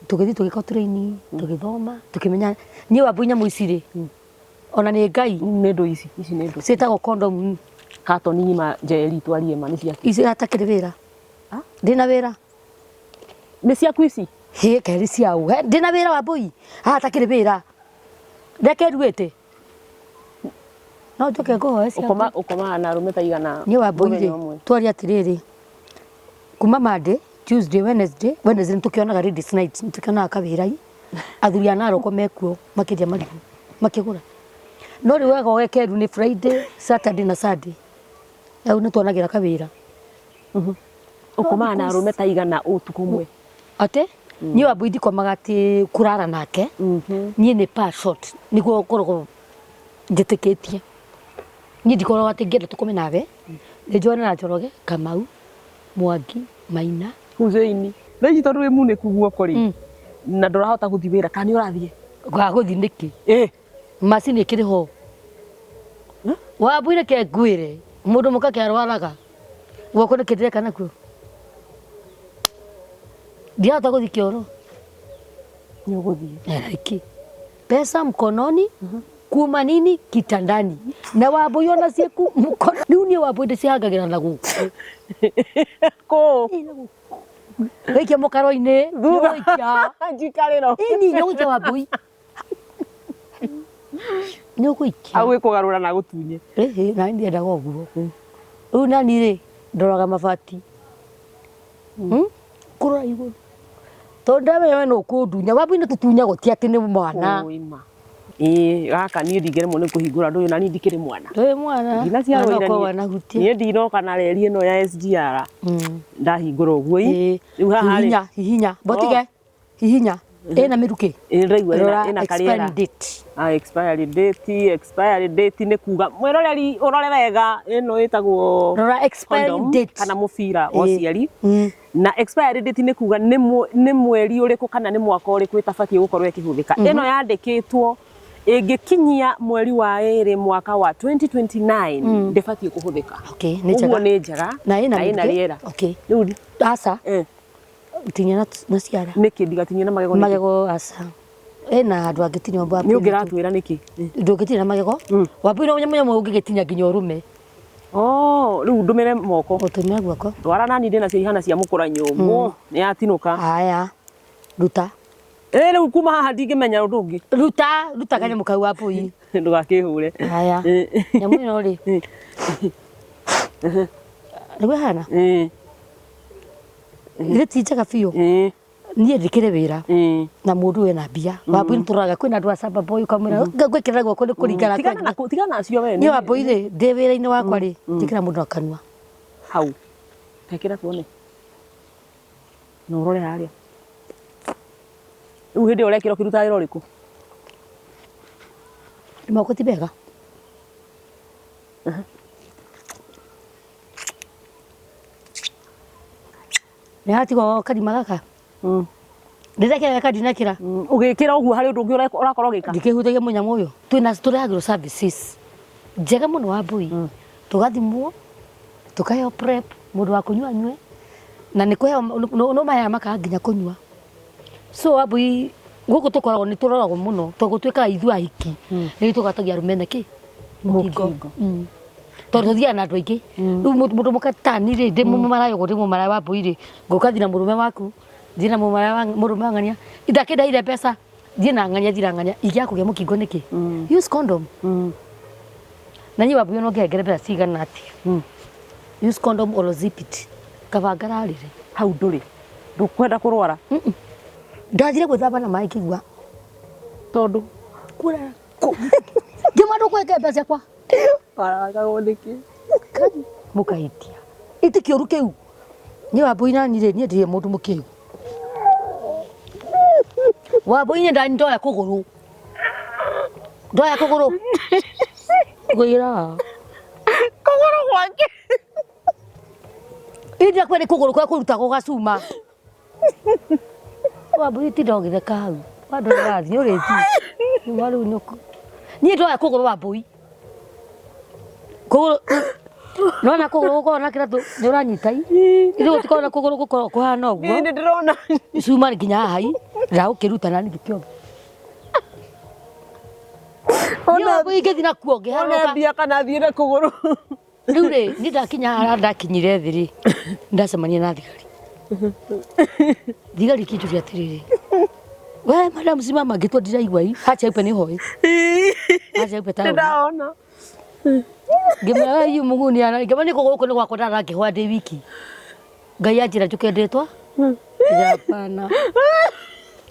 Tũgĩthiĩ tũgĩka training, tũgĩthoma, tũkĩmenya niĩ Wambui nyamũ ici rĩ, ona nĩ Ngai. Nĩ ndũ ici, ici nĩ ndũ. Ciĩtagwo condom. Katoni ng'ima Njeri twarie ma nĩ ciaku. Ici hatakĩrĩ wĩra. Ndĩna wĩra. Nĩ ciaku ici? Hĩ, kaĩ cia ũ? Ndĩna wĩra Wambui, haha hatakĩrĩ wĩra. Reke nduĩte. No njoke ngũhoe ciaku. Ũkoma ũkomaga na arũme ta igana Niĩ Wambui mũthenya rĩ, ũmwe? twarie atĩrĩrĩ, kuma Monday, Tuesday, Wednesday, Wednesday nĩ tũkĩonaga ladies night, nĩ tũkĩonaga kawĩra i, athuri a Narok mekuo makĩendia marigũ, makĩgũra. No rĩu wega ũgekeru nĩ Friday, Saturday na Sunday. Hau nĩ tuonagĩra kawĩra. Ũkomaga na arũme ta igana ũtukũ ũmwe? Atĩ? Niĩ Wambui ndikomaga atĩ kũrara nake, niĩ nĩ per shot nĩguo ngoragwo njĩtĩkĩtie. Niĩ ndikoragwo atĩ ngĩenda tũkome nawe, nĩ njoane na Njoroge, Kamau, Mwangi, Maina. Hussein, thaa ici tondũ wĩ munĩku guoko rĩ, na ndũrahota gũthiĩ wĩra, kana nĩ ũrathiĩ? Ngaga gũthiĩ nĩkĩ? Ĩ. Macini ĩkĩrĩ ho. Wambui reke ngwĩre, mũndũ mũka kĩarwaraga, guoko nĩkĩ ndĩreka nakuo? Ndirahota gũthiĩ kĩoro. Nĩ ũgũthiĩ. Nĩkĩ? Pesa mkononi, kuma nini kitandani. Na Wambui ona ciĩku mkono. Rĩu niĩ Wambui ndĩcihangagĩra na gũkũ. Kũ? Waikia mũkaro-inĩ, nĩũgũikia. Njikarĩro. Ĩni, nĩũgũikia Wambui. Nĩ ũgũikia. Agwĩkũgarũra na agũtunye. Ĩhĩ, nani ndiendaga ũguo. Rĩu nani rĩ, ndoraga mabati. Kũrora igũrũ. Tondũ ndamenya we no ũkũndunya. Wambui nĩ tũtunyagwo ti atĩ nĩ mwana. Ũĩ ma. Ĩĩ gaka niĩ ndingĩremwo nĩ kũhingũra ndũyũ na niĩ ndikĩrĩ mwana. Ndũrĩ mwana. Ndinaciarwo Mwana ira ũkorwo niĩ. wanahutia. Niĩ ndinoka na reri ĩno ya SGR. Ndahingũra ũguo ĩ. Ĩĩ. Rĩu haha rĩ. Hihinya, hihinya. Mbotige. Hihinya. Ĩna mĩrukĩ. Ĩĩ ndĩraigua ĩna Rora ĩna karĩera. expiry date. Ah, expiry date, expiry date nĩ kuga mwĩroreri ũrore wega ĩno ĩtagwo Rora expiry condom date. kana mũbira wa Ĩĩ. ũciari na expiry date nĩ kuga nĩ nĩ mweri ũrĩkũ kana nĩ mwaka ũrĩkũ ĩtabatiĩ gũkorwo ĩkĩhũthĩka. Ĩno yandĩkĩtwo ĩngĩkinyia mweri wa ĩrĩ mwaka wa 2029 ndĩbatiĩ kũhũthĩka. Okay, nĩ njega. Ũguo nĩ njega Na ĩna na ĩna mĩrukĩ? rĩera. Okay. Rĩu Aca. eh, Tinia na, na ciara. Nĩkĩ ndigatinie na magego nĩkĩ? Magego aca. Ĩna handũ angĩtinia Nĩ ũngĩratwĩra nĩkĩ? Ndũngĩtinia na magego. Wambui no nyamũ nyamũ ũngĩgĩtinia nginya ũrume. Oh, rĩu ndũmĩre moko. Ũtũmĩre guoko. Ndwara nani ndĩna cio ihana cia mũkũra nyũngũ. Nĩ yatinũka. Haya. Ruta. Ĩ rĩu kuma haha ndingĩmenya ũndũ ũngĩ. Ruta, ruta kanyamũ kau Wambui. Ndũgakĩhũre. Haya. Nyamũ ĩno rĩ. Nĩguo ĩhana? Githĩ ti njega biũ? Niĩ ndikĩrĩ wĩra na mũndũ wĩna mbia. Wambui nĩtũroraga kwĩna andũ a shamba boy ũkamwĩra ngwĩkĩrĩra guoko nĩ kũringana. Tigana na tigana nacio we. Niĩ Wambui rĩ, ndĩ wĩra-inĩ wakwa rĩ, njĩkĩra mũndũ na kanua. Hau. Tekĩra tuone. Na ũrore harĩa. Rĩu hĩndĩ ĩyo ũrekĩra ũkĩrutaga wĩra ũrĩkũ? Moko ti mega. Nĩ hatigwo karima gaka. Ndĩrekĩra gaka ndinekĩra. Ũgĩkĩra ũguo harĩ ũndũ ũngĩ ũrakorwo ũgĩka? Ndikĩhutagia mũnyamũ ũyũ. Twĩna tũrehagĩrwo services njega mũno Wambui. Tũgathimwo, tũkaheo prep, mũndũ wa kũnyua anyue, na nĩ kũheo no maheaga makaga nginya kũnyua. So Wambui gũkũ tũkoragwo nĩ tũroragwo mũno tondũ gũtuĩkaga ithuĩ ahiki nĩ tũgwatagia arũme na kĩ? Mũkingo. Tondũ tũthiaga na andũ aingĩ. Rĩu mũndũ mũka tani rĩ, ndĩ mũmaraya ũguo ndĩ mũmaraya Wambui rĩ, ngũka thiĩ na mũrũme waku, thiĩ na mũmaraya wa mũrũme wa ng'ania, ndakĩndeheire mbeca, thiĩ na ng'ania thiĩ na ng'ania, ingĩaga kũgĩa mũkingo nĩkĩ? Use condom. Na niĩ Wambui ona ũngĩhengere mbeca cigana atĩa, use condom or zip it, kaba ngararĩre. Hau ndũrĩ. Ndũkwenda kũrwara? Ndathire gwĩthamba na maĩ ngĩigua. Tondũ? Kura. Ngĩmwĩra ndũkũhengere mbeca ciakwa. Waragagwo nĩkĩ? Mũkahĩtia. Ĩtĩ kĩũru kĩu. Niĩ Wambui nani rĩ, niĩ ndirĩ mũndũ mũkĩgu. Wambui niĩ ndani ndoya kũgũrũ. Ndoya kũgũrũ. Ngũira. Kũgũrũ gwake. India kwĩ nĩ kũgũrũ kũrĩa kũrutagwo gacuma. Wambui tinda ũgĩtheka hau. Wandũ ũrathiĩ ũrĩthiĩ. Nyuma rĩu nĩ ũkũ. Niĩ ndoya kũgũrũ Wambui. Kũgũrũ. Nona kũgũrũ gũkorwo na kĩratũ nĩ ũranyita i. Ithuĩ gũtikorwo na kũgũrũ gũkorwo kũhana ũguo. Nĩ ndĩrona. Cuma nginya haha i. Ndagũkĩruta na ngĩkĩoga. Ona Niĩ ingĩthiĩ nakuo ona ngĩharũrũka. mbia kana thiĩ na kũgũrũ. Rĩu rĩ, niĩ ndakinya harĩa ndakinyire thĩ rĩ, ndacemania na thigari. Thigari ikĩnjũria atĩrĩrĩ, we madam simama, ngĩtua ndiraigua i, hacha upe nĩ hoi. Hacha upe Nĩ taũni. ndona. Ngĩmwĩra we yu mũguni ana, ngĩmwĩra nĩ gũkũ nĩ gwakwa ndarangĩhwa ndĩ wiki. Ngai anjĩra njũke ndĩtwa. Hapana.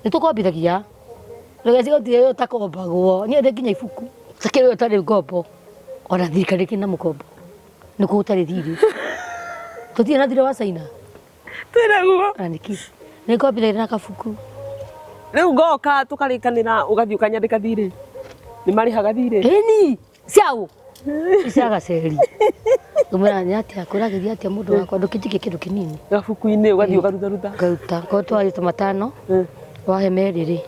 Nĩ tũkombithagia. Ndũgecirie gũtirĩ ũtakombagwo. Niĩ ndĩ nginya ibuku. Takĩrĩ ũtarĩ ngombo. Ona thirikari ĩkĩrĩ na mũkombo. Nĩ kũ ũtarĩ thirĩ. Tũtirĩ na thirĩ wa China. Twĩnaguo. Na nĩkĩ? Nĩ ngombithagia na kabuku. Rĩu ngoka tũkarĩkanĩra ũgathiĩ ũkanyandĩka thirĩ. Nĩ marĩhaga thirĩ. Ĩni, ciaũ? Cia gaceri. Ngũmwĩra nĩ atĩa, kũragĩria atĩa mũndũ wakwa, ndũkĩnjikie kĩndũ kĩnini. Gabuku-inĩ ũgathiĩ ũgarutharuta. Ngaruta, korwo twarĩte matano, wahe merĩ rĩ,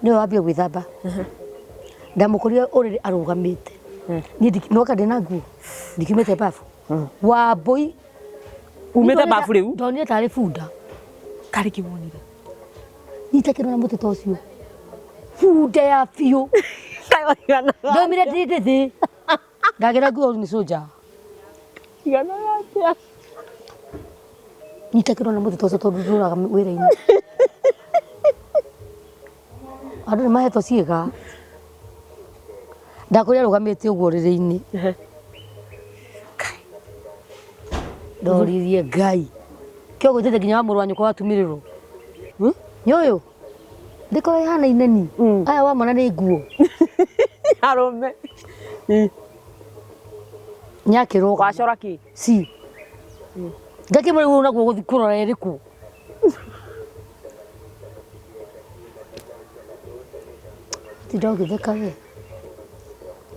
nĩwe wambia gwĩthamba. Ndamũkorire ũrĩrĩ arũgamĩte. Niĩ noka ndĩna nguo, ndikiumĩte babu. Wambũi. Umĩte babu rĩu? Ndonire tarĩ bunda. Karĩ kĩwonire. Nyita kĩro na mũtĩ ta ũcio. Bunda ya biũ. Kaĩ waiganaga. Ndaumire ndĩ thĩ. Ndagĩra nguo nĩ soja. Iganaga atĩa? Nyita kĩro na mũtĩ ta ũcio tondũ ndũraga wĩra-inĩ. Andũ nĩ mahetwo ciĩga. Ndakorire arũgamĩte ũguo ũrĩrĩ-inĩ. Ndoririe Ngai. Kĩo gwĩtĩte nginya wa mũrũ wa nyũkwa watumĩrĩrwo. Nĩ ũyũ? Ndĩkorwo ĩhana ineni. Aya wamona nĩ nguo. Arũme. Nĩakĩrũgama. Wacora kĩ? Si. Ngakĩmwĩra rĩu naguo gũthiĩ kũrora ĩrĩkũ. Tinda ũgĩtheka we.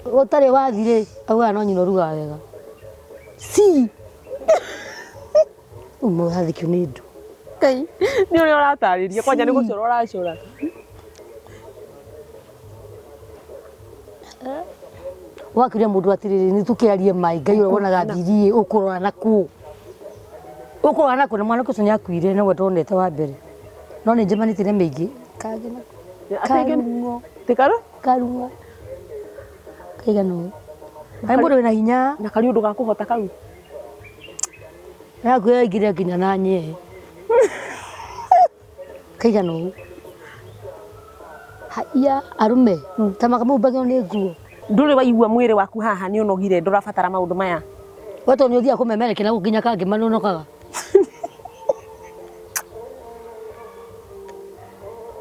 Ũtarĩ wathi rĩ, augaga no nyina ũrugaga wega. Si. Ũmwe wathikio nĩ ndu. Ngai, nĩ ũrĩa ũratarĩria kwanja nĩ gũcora ũracora. Wakĩria mũndũ atĩrĩrĩ, nĩ tũkĩarie maĩ, Ngai ũrĩa wonaga thiri ũkũrora na kũ. Ũkũrora na kũ na mwanake ũcio nĩakuire nĩwe ndonete wa mbere. No nĩ njemanĩtie na mĩingĩ. Kangĩ na karung'o. Ti karũ? Karung'o. Kaigana ũũ. Kaĩ mũndũ wĩna hinya. Na karĩ ũndũ ga kũhota kau. Nakuoya aingĩre nginya na nyee. Kaigana ũũ. Haiya arũme ta makamumbagio nĩ nguo. Ndũrĩ waigua mwĩrĩ waku haha nĩ ũnogire ndũrabatara maũndũ maya. We tondũ nĩ ũthiaga kũmemerekia na gũkũ nginya kangĩ manonokaga.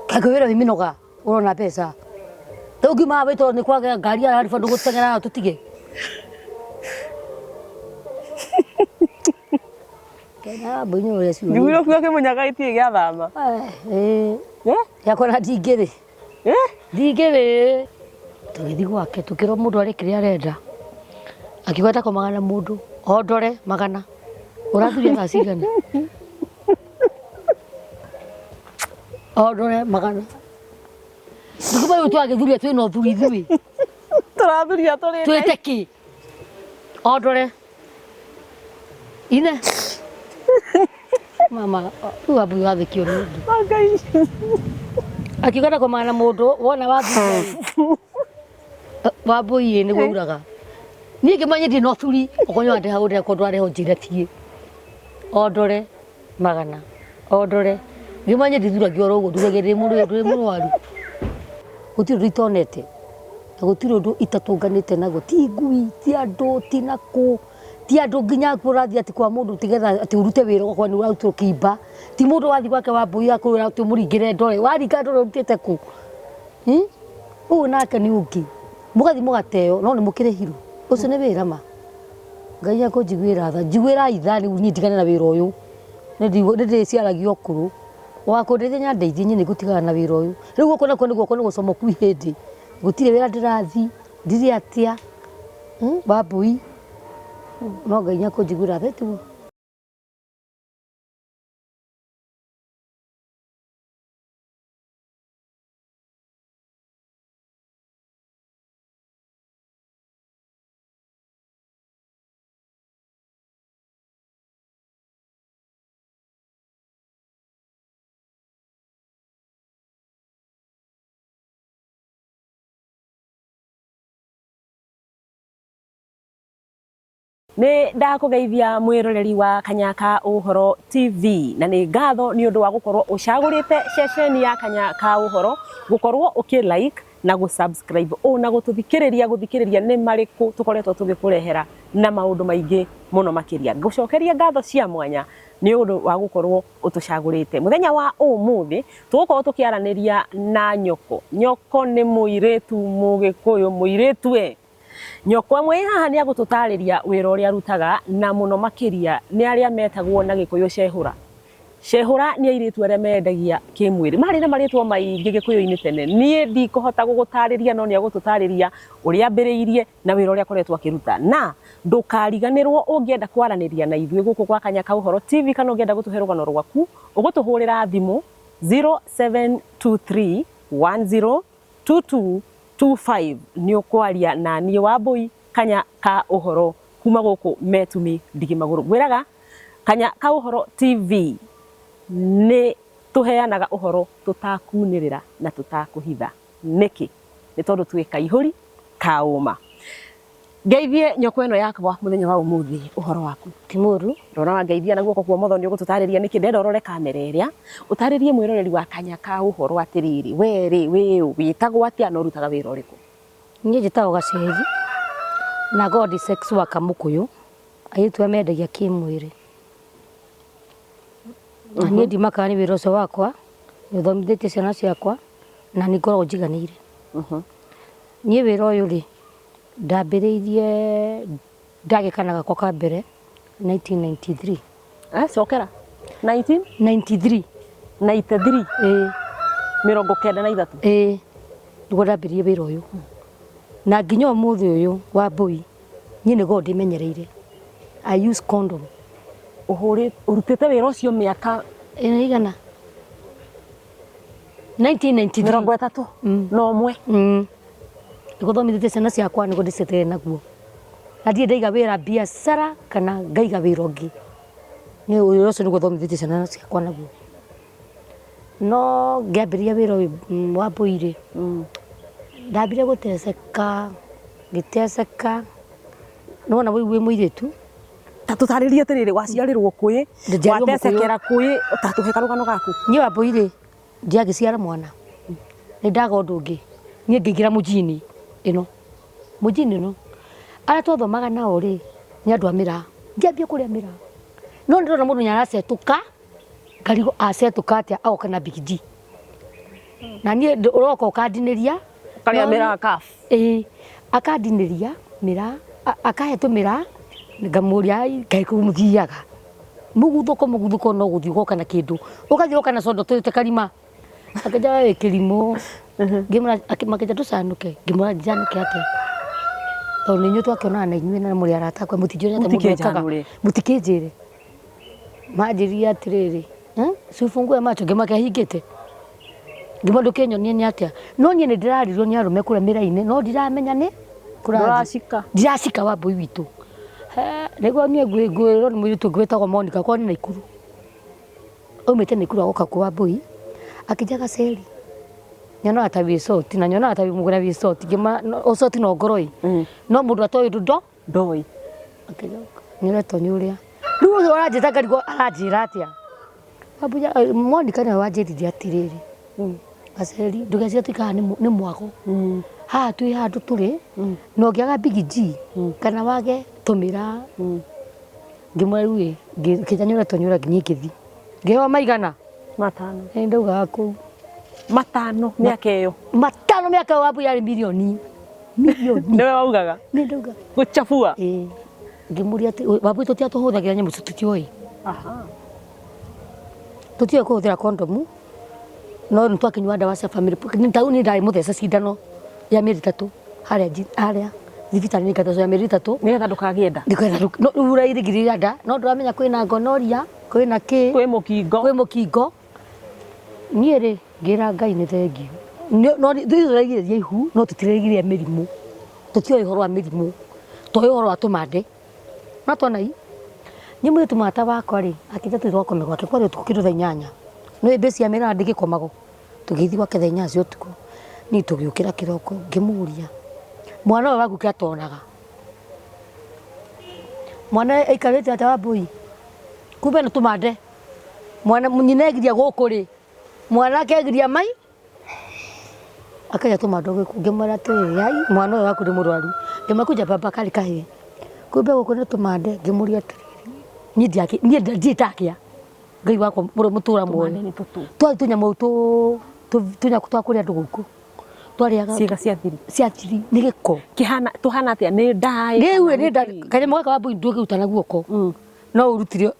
Kaĩ wĩra wĩ mĩnoga ũrona mbeca. Rĩu ngiuma haha wĩtwo nĩ kwaga ngari ya rariba ndũgũteng'era tũtige. Kena mbũi nĩ ũrĩa ciũria. Njiguire ũkiuga kĩmunyaga gĩtirĩ gĩathama. Ĩĩ. Eh? Yakwa na ndingĩrĩ. Eh? Ndingĩrĩ. Tũgĩthiĩ gwake tũkĩrwo mũndũ arĩ kĩrĩa arenda. Akiuga ndakomaga na mũndũ. O ndore magana. Ũrathuria thaa cigana? O ndore magana. Ndikuba rĩu twagĩthuria twĩna ũthuri ithuĩ. Tũrathuria tũrĩ. Twĩte kĩ? O ndore. Ine. Mama, rĩu wambui wathĩkio nĩ ũndũ. Ngai. Akiuga ndakomaga na mũndũ wona wathuria. Wambui ĩ nĩguo uraga. Niĩ ngĩmenya ndirĩ na ũthuri, okorwo nĩ wandeha ũndehe okorwo ndwareha ũnjĩre thiĩ. O ndore magana. O ndore. Ngĩmenya ndithuragia oro ũguo, ndugagia ndĩ mũrwaru. Gũtirĩ ũndũ itonete. Na gũtirĩ ũndũ itatũnganĩte naguo. Ti ngui, ti andũ, ti nakũ. Ti andũ nginya ũrathiĩ atĩ kwa mũndũ tigetha atĩ ũrute wĩra ũgakorwo nĩ ũrarutĩrwo kĩimba. Ti mũndũ wathiĩ gwake wambui akwĩra atĩ ũmũringĩre ndore. Waringa ndore ũrutĩte kũ? Ũyũ nake nĩ ũngĩ. Mũgathiĩ mũgateo no nĩ mũkĩrĩhirwo. Ũcio nĩ wĩra ma. Ngai akũnjiguĩra tha. Njiguĩrai tha rĩu niĩ ndigane na wĩra ũyũ. Nĩ ndĩciaragia ũkũrũ. Wakũndeithia nyandeithie niĩ nĩ ngũtigana na wĩra ũyũ. Rĩu gũkũ nakuo nĩ guoko nĩ gũcomoku ihĩndĩ. Gũtirĩ wĩra ndĩrathiĩ, ndirĩ atĩa. Wambui. No Ngai nĩ akũnjiguĩra tha tiguo. Nĩ ndakũgeithia mwĩroreri wa Kanyaka Ũhoro TV, na nĩ ngatho nĩ ũndũ wa gũkorwo ũcagũrĩte ceceni ya Kanyaka Ũhoro, gũkorwo ũkĩ like na gũ subscribe ona gũtũthikĩrĩria gũthikĩrĩria nĩ marĩkũ tũkoretwo tũgĩkũrehera na maũndũ maingĩ mũno makĩria. Ngũcokeria ngatho cia mwanya nĩ ũndũ wa gũkorwo ũtũcagũrĩte. Mũthenya wa ũmũthĩ tũgũkorwo tũkĩaranĩria na Nyoko. Nyoko nĩ mũirĩtu Mũgĩkũyũ, mũirĩtu e Nyoko ĩmwe ĩ haha nĩ agũtũtarĩria wĩra ũrĩa arutaga na mũno makĩria nĩ arĩa metagwo na Gĩkũyũ cehũra. Cehũra nĩ airĩtu arĩa mendagia kĩmwĩrĩ. Marĩ na marĩtwa maingĩ Gĩkũyũ-inĩ tene. Niĩ ndikũhota gũgũtarĩria no nĩ agũtũtarĩria ũrĩa ambĩrĩirie na wĩra ũrĩa akoretwo akĩruta. Na ndũkariganĩrwo ũngĩenda kwaranĩria na ithuĩ gũkũ gwa Kanya ka Ũhoro TV kana ũngĩenda gũtũhe rũgano rwaku, ũgũtũhũrĩra thimũ 0723 10 2225 nĩ ũkwaria na niĩ Wambũi Kanya ka Ũhoro kuma gũkũ Metumi Ndigi Magũrũ. Ngwĩraga Kanya ka Ũhoro TV nĩ tũheanaga ũhoro tũtakunĩrĩra na tũtakũhitha. Nĩkĩ? Nĩ tondũ twĩ kaihũri ka ũma. Ngeithie nyoko ĩno yakwa mũthenya wa ũmũthĩ, ũhoro waku? Ti mũru. Ndona wangeithia na guoko kwa ũmotho nĩ ũgũtũtarĩria nĩkĩ. Ndĩrenda ũrore kamera ĩrĩa, ũtarĩrie mwĩroreri wa Kanya ka Ũhoro atĩrĩrĩ, we rĩ wĩ ũ, wĩtagwo atĩa na ũrutaga wĩra ũrĩkũ? Niĩ njĩtagwo Gaceri na ngoragwo ndĩ sex worker Mũkũyũ, airĩtu arĩa mendagia kĩmwĩrĩ. Na niĩ ndimakaga nĩ wĩra ũcio wakwa, nĩ ũthomithĩtie ciana ciakwa na nĩ ngoragwo njiganĩire. Niĩ wĩra ũyũ rĩ, ndambĩrĩirie ndagĩa kana gakwa ka mbere 1993. Cokera. 19? 93. 93? Ĩĩ. 93? Ĩĩ. Nĩguo ndambĩrĩirie wĩra ũyũ. Na nginya ũmũthĩ ũyũ wa mbũi, niĩ nĩguo ndĩmenyereire. I use condom. Ũhũrĩ, ũrutĩte wĩra ũcio mĩaka ĩna igana? 1993. 31. Nĩguo thomithĩtie ciana ciakwa, nĩguo ndĩcietereire naguo. Na ndirĩ ndaiga wĩra biacara kana ngaiga wĩra ũngĩ. Niĩ wĩra ũcio nĩguo thomithĩtie ciana ciakwa naguo. No ngĩambĩrĩria wĩra ũyũ wa mbũi rĩ, ndambire gũteceka, ngĩteceka, nĩwona wĩ mũirĩtu. Ta tũtarĩrie atĩrĩrĩ, waciarĩrwo kũĩ, Njiarirwo Mũkũyũ. Watecekera kũĩ, ta tũhe karũgano gaku. Niĩ wa mbũi rĩ, ndiagĩciara mwana, nĩ ndaga ũndũ ũngĩ, niĩ ngĩingĩra mũjini ĩno, mũjini ĩno, arĩa twathomaga nao rĩ, nĩ andũ a mĩraa, ngĩambia kũrĩa mĩraa, no nĩ ndĩrona mũndũ nĩ aracetũka, ngarigwo acetũka atĩa agoka na Big G. Na niĩ ũroka ũkandinĩria. Ũkarĩa mĩraa kaf. Ĩĩ, akandinĩria mĩraa, akahe tũmĩraa, ngamũria kaĩ kũu mũthiaga. Mũguthũko mũguthũko no gũthiĩ ũgoka na kĩndũ. Ũgathiĩ ũgoka na condo tũrĩte karima. Akĩnjĩra we wĩ kĩrimũ. Ngĩmwĩra makĩnjĩra ndũcanũke. Ngĩmwĩra njanũke atĩa? Tondũ nĩ inyuĩ twakĩonana na inyuĩ na mũrĩ arata akwa mũtinjĩrĩte atĩ mũndũ ekaga. Mũtikĩnjĩre. Manjĩrire atĩrĩrĩ, si ufungue macho, ngĩmwĩra kaĩ hingĩte? Ngĩmwĩra ndũkĩnyonie nĩ atĩa? No niĩ nĩ ndĩrarĩrwo nĩ arũme kũrĩa mĩrainĩ no ndiramenya nĩ kũrathiĩ. Ndũracika. Ndiracika Wambũi witũ. Nĩguo niĩ ngwĩrwo nĩ mũirĩtu ũngĩ wĩtagwo Monica kwao nĩ Naikuru. Aumĩte Naikuru agoka kwa Wambũi akĩnjĩra Gaceri nyonaga ta wĩ short na nyonaga ta wĩ mũgũra wĩ short. Ngĩmwĩra ũcoti no ngoro ĩ no mũndũ atoĩ ũndũ ndo Ndoĩ. Akĩnjoka nyoretwo nĩ ũrĩa. Rĩu ũcio ũranjĩta ngarigwo aranjĩra atĩa. Wambũi Monica nĩwe wanjĩrire atĩrĩrĩ, Gaceri ndũgecirie tũikaraga nĩ mwago. Haha twĩ handũ tũrĩ na ũngĩaga Big G kana wage tũmĩraa. Ngĩmwĩra rĩu ĩ, ngĩnja nyoretwo nĩ ũrĩa nginya ngĩthiĩ. Ngĩheo maigana? Matano. Nĩ ndaugaga kũu. Matano mĩaka ĩyo. Matano mĩaka ĩyo Wambũi yarĩ mirioni. Mirioni. Nĩwe waugaga? Nĩ ndaugaga. Gũchabua? Ĩĩ. Ngĩmũria atĩ Wambũi tũtiatũhũthagĩra nyamũ icio tũtiũĩ. Tũtiũĩ kũhũthĩra kondomu no nĩ twakĩnyuaga ndawa cia family planning. Ta rĩu niĩ ndarĩ mũthece cindano ya mĩeri ĩtatũ harĩa harĩa thibitarĩ nĩ ngathecwo ya mĩeri ĩtatũ. Nĩgetha ndũkagĩe nda. Nĩgetha no rĩu ũrairigĩrĩria nda no ndũramenya kwĩna gonorrhea kwĩna kĩ. Kwĩ mũkingo. Kwĩ mũkingo. Niĩ rĩ ngĩra Ngai nĩ thengiũ. No ithuĩ tũrarigĩrĩria ihu no tũtirarigĩrĩria mĩrimũ. Tũtiũĩ ũhoro wa mĩrimũ. Tũĩ ũhoro wa tũmande. No twona i. Niĩ mũirĩtu mũrata wakwa rĩ, akĩnjĩra tũthiĩ tũgakome gwake kwarĩ ũtukũ kĩndũ thaa inyanya. Nĩ ũĩ mbĩci ya mĩraa ndĩgĩkomagwo. Tũgĩthiĩ gwake thaa inyanya cia ũtukũ. Niĩ tũgĩũkĩra kĩroko ngĩmũria, mwana ũyũ waku kĩ atonaga? Mwana aikarĩte atĩa Wambũi? Kumbe nĩ tũmande. Mwana nyina egiria gũkũ rĩ, mwana akegiria mai akaiya tũmande gũkũ. Ngĩmwĩra atĩrĩrĩ, ai mwana ũyũ waku nĩ mũrwaru. Ngĩmwĩra kuja baba karĩ kahĩĩ. Kumbe gũkũ nĩ tũmande. Ngĩmũria atĩrĩrĩ, niĩ niĩ ndirĩ ndakĩa. Ngai wakwa ũrĩa mũtũra muoyo. Tũmande nĩ tũtũ. Twarĩ tũnyamũ tũnyamũ twa kũrĩa andũ gũkũ. Twarĩaga Ciĩga cia thiri. Cia thiri nĩ gĩko. Kĩhana tũhana atĩa nĩ ndaĩ? Rĩu nĩ nda kanyamũ gaka Wambũi ndũngĩruta na guoko. No ũrutire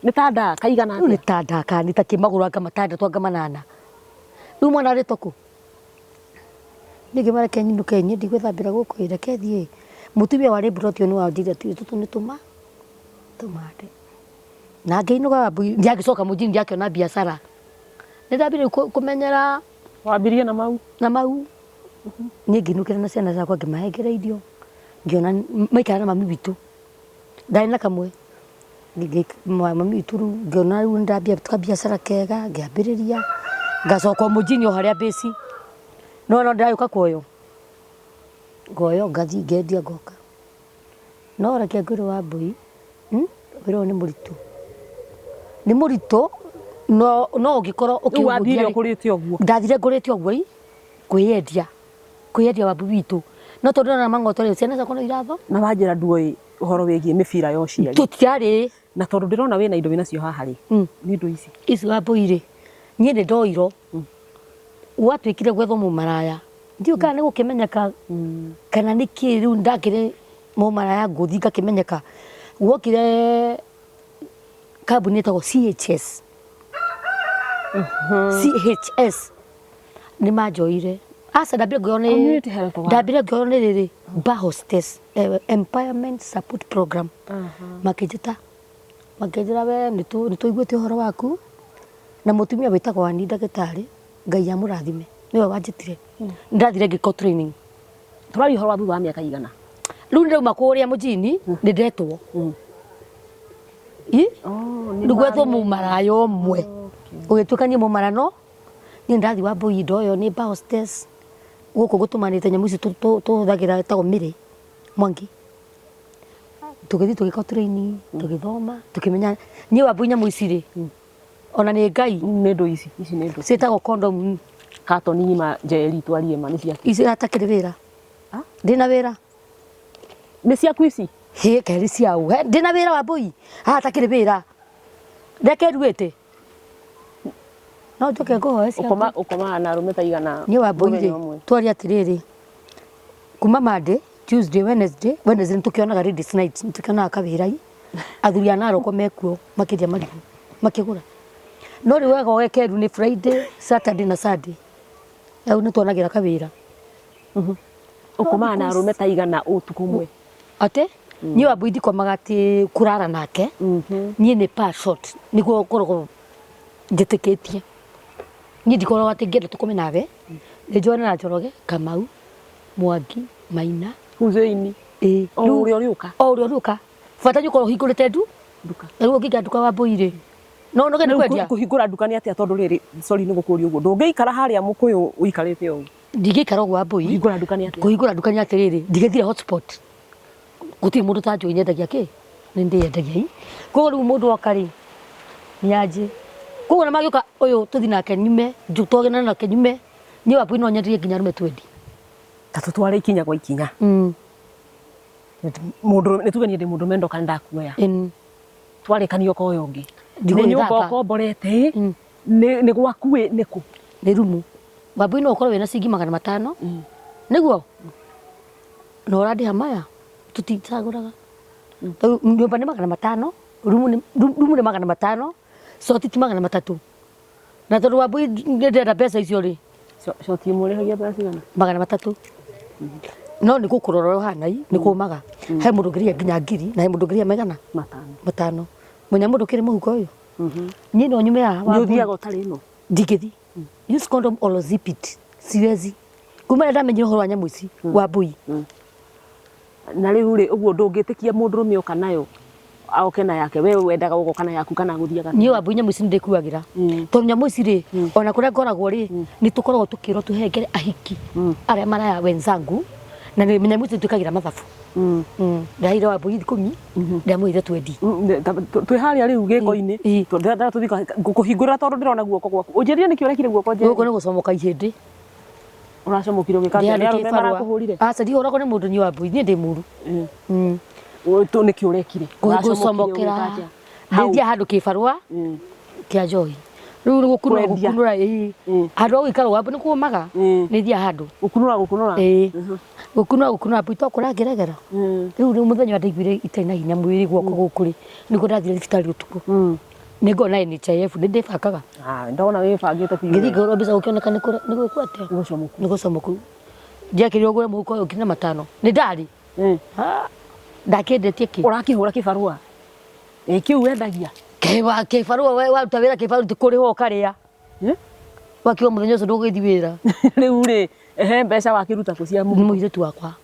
Nĩ ta ndaa kaigana Rĩu nĩ atĩa? ta ndaa kana nĩ ta kĩmagũrũ anga matandatũ anga manana. Rĩu mwana arĩtwo kũ? Niĩ ngĩmwĩra reke nyinũke niĩ ndigwĩthambĩra gũkũ ĩ reke thiĩ. Mũtumia warĩ mburoti ĩyo nĩwe wanjĩrire atĩrĩrĩ tũtũ nĩ tũma tũmande. Na ngĩinũka Wambũi ndiagĩcoka mũciĩ ndiakĩona biacara. Nĩ ndambire kũmenyera Wambirie na mau? Na mau. Niĩ ngĩinũkĩra na ciana ciakwa ngĩmahengere irio ngĩona maikara na mami witũ. Ndarĩ na kamwe mami witũ rĩu ngĩona rĩu nĩndambia kabiacara kega ngĩambĩrĩria ngacoka o mũjini o harĩa base. No no ndĩragĩũka kuoywo, ngoywo ngathiĩ ngendia ngoka. No reke ngwĩre Wambũi, wĩra ũyũ nĩ mũritũ. Nĩ mũritũ no no ũngĩkorwo Rĩu wathire ũkĩũhũthia rĩ, ũkũrĩte ũguo? Ndathire ngũrĩte ũguo ĩ, kwĩyendia, kwĩyendia Wambũi witũ. No tondũ ndĩrona mang'oto rĩ, ciana ciakwa no iratho. Na wanjĩra nduoĩ ũhoro wĩgiĩ mĩbira ya ũciari. Tũtiarĩ. Na tondũ ndĩrona wĩna indo wĩnacio haha rĩ, nĩ indo ici. Ici Wambũi rĩ, niĩ nĩ ndoirwo, gwatuĩkire gwethwo mũmaraya. Ndiũĩ kana nĩ gũkĩmenyeka kana nĩ kĩ rĩu ndakĩrĩ mũmaraya ngũthiĩ ngakĩmenyeka. Gwokire kambuni ĩtagwo CHS. CHS nĩ manjoire. Aca ndambire ngĩoywo nĩ Community Health Worker. Ndambire ngĩoywo nĩ rĩrĩ bar hostess empowerment support program. Makĩnjĩta makĩnjĩra we nĩ tũiguĩte ũhoro waku na mũtumia wĩtagwo Ann ndagĩtarĩ Ngai amũrathime nĩwe wanjĩtire. Nĩndathire ngĩkwo training. Tũraria ũhoro wa thutha wa mĩaka igana? Rĩu nĩndauma kũrĩa mũjini nĩ ndetwo. Ĩ? Rĩu gwethwo mũmaraya ũmwe ũgĩtuĩka niĩ mũmara no niĩ ndathiĩ Wambũi ndoywo nĩ bar hostess gũkũ gũtũmanĩte nyamũ ici tũhũthagĩra ĩtagwo mĩrĩ Mwangi. Tũgĩthiĩ tũgĩka training tũgĩthoma tũkĩmenya niĩ Wambũi nyamũ ici rĩ ona nĩ Ngai. Nĩ ndũ ici, ici nĩ ndũ. Ciĩtagwo condom. Katoni ng'ima Njeri twarie ma nĩ ciaku. Ici hatakĩrĩ wĩra. Ndĩna wĩra. Nĩ ciaku ici? Hĩ kerĩ ciao. Ndĩna wĩra Wambũi. Haha hatakĩrĩ wĩra. Reke nduĩte. No njoke ngũhoe ciaku. Ũkoma ũkomaga na arũme ta igana Niĩ Wambũi rĩ, mũthenya ũmwe? twarie atĩrĩrĩ, kuma Monday, Tuesday, Wednesday, Wednesday nĩ tũkĩonaga ladies night, nĩ tũkĩonaga kawĩra i. Athuri a Narok mekuo makĩendia marigũ, makĩgũra. No rĩu wega ũgekeru nĩ Friday, Saturday na Sunday. Hau nĩ tuonagĩra kawĩra. Ũkomaga na arũme ta igana ũtukũ ũmwe? Atĩ? Niĩ Wambũi ndikomaga atĩ kũrara nake. Niĩ nĩ per shot nĩguo ngoragwo njĩtĩkĩtie. Niĩ ndikoragwo atĩ ngĩenda tũkome nawe, nĩ njoane na Njoroge, Kamau, Mwangi, Maina. Hussein. Ĩĩ. O ũrĩa ũrĩũka. O ũrĩa ũrĩũka. Bata nĩ ũkorwo ũhingũrĩte ndu. Nduka. Na rĩu ũngĩingĩra nduka Wambũi rĩ, no ũnoge nĩ kwendia. Kũhingũra nduka nĩ atĩa tondũ rĩrĩ, sorry nĩ gũkũria ũguo, ndũngĩikara harĩa mũkũyũ ũikarĩte ũguo. Ndingĩikara ũguo Wambũi. Kũhingũra nduka nĩ atĩa? Kũhingũra nduka nĩ atĩrĩrĩ, ndigĩthire hotspot. Gũtirĩ mũndũ ũtanjũĩ nyendagia kĩ, nĩ ndĩyendagia ii. Koguo rĩu mũndũ oka rĩ, nĩ anjĩ. Koguo ona mangĩũka ũyũ tũthiĩ nake nyume, twagĩrĩre nake nyume, niĩ Wambũi no nyenderie nginya arũme twendi. Ta tũtware ikinya gwa ikinya. Mũndũ nĩ tuge niĩ ndĩ mũndũrũme ndoka nĩ ndakuoya. Twarĩkania ũkoya ũngĩ. Nĩ nyũmba ũkomborete ĩ, nĩ gwaku ĩ, nĩ kũ? Nĩ rumu. Wambũi no ũkorwo wĩna ciringi 500, nĩguo? Na ũrandĩha maya, tũticagũraga. Rĩu nyũmba nĩ 500, rumu nĩ rumu nĩ 500, coti ti 300. Na tondũ Wambũi nĩ ndĩrenda mbeca icio rĩ. Coti ĩmwe ũrĩhagia mbeca cigana? 300. No nĩ gũkũrora ũrĩa ũhana ĩ, nĩ kũmaga. He mũndũ ũngĩrĩhia nginya ngiri, na he mũndũ ũngĩrĩhia maigana? Matano. Matano. Mũnya mũndũ ũkĩrĩ mũhuko ũyũ? Niĩ no nyume haha Nĩ Wambũi. ũthiaga ũtarĩ ĩno? Ndingĩthiĩ. Use condom or zip it. Siwezi. Kuma rĩrĩa ndamenyire ũhoro wa nyamũ ici, Wambũi. Na rĩu rĩ, ũguo ndũngĩtĩkia mũndũrũme oka nayo, oke na yake, we wendaga ũgoka na yaku kana gũthiaga? Niĩ Wambũi nyamũ ici nĩ ndĩkuagĩra. Tondũ nyamũ ici rĩ, ona kũrĩa ngoragwo rĩ, nĩ tũkoragwo tũkĩrwo tũhengere ahiki arĩa maraya wenzangu, Na nĩ menya mũtu twĩkagĩra mathabu. Ndaheire Wambũi 10, ndamũheire 20. Twĩ harĩa rĩu gĩko-inĩ. Ndĩrenda tũthiĩ ngũkũhingũrĩra tondũ ndĩrona guoko gwaku. Ũnjĩrire nĩkĩ ũrekire guoko Gũkũ Njeri? nĩ gũcomoka ihĩndĩ. Ũracomokire ũgĩka atĩa? Nĩ Ndĩandĩkĩte arũme barũa. marakũhũrire? Aca ndihũragwo nĩ mũndũ niĩ Wambũi, niĩ ndĩ mũru. Nĩkĩ ũrekire? Ũracomokire Gũcomokera. ũgĩka atĩa? Hau. Ndĩthiaga handũ kĩbarũa kĩa njohi. Rĩu nĩ gũkunũra Kwendia. gũkunũra ĩĩ. Handũ ha gũikara Wambũi nĩ kũmaga. Nĩ thiaga handũ. Gũkunũra gũkunũra. Ĩĩ. Gũkunũra gũkunũra Wambũi to kũrangĩregera. Rĩu nĩ mũthenya ũrĩa ndaiguire itarĩ na hinya mwĩrĩ guoko gũkũ rĩ, nĩguo ndathire thibitarĩ ũtukũ. Nĩ ngoragwo na NHIF, nĩ ndĩbangaga. Ah, ndona wĩbangĩte biũ. Ngĩthiĩ ngĩhũrwo mbica gũkĩoneka nĩ gwĩkwo atĩa? Gũcomoku. Nĩ gũcomoku. Ndiakĩrirwo ngũre mũhuko ũyũ 5,000. Nĩ ndarĩ. Ndakĩendetie kĩ? Ũrakĩhũra kĩbarũa. Ĩ kĩu wendagia. Kĩbarũa waruta wĩra kĩbarũa ti kũrĩhwo ũkarĩa. Wakiuga mũthenya ũcio ndũgũgĩthiĩ wĩra. Rĩu rĩ, ehe mbeca wakĩruta kũ cia Nĩ mũhuko? mũirĩtu wakwa.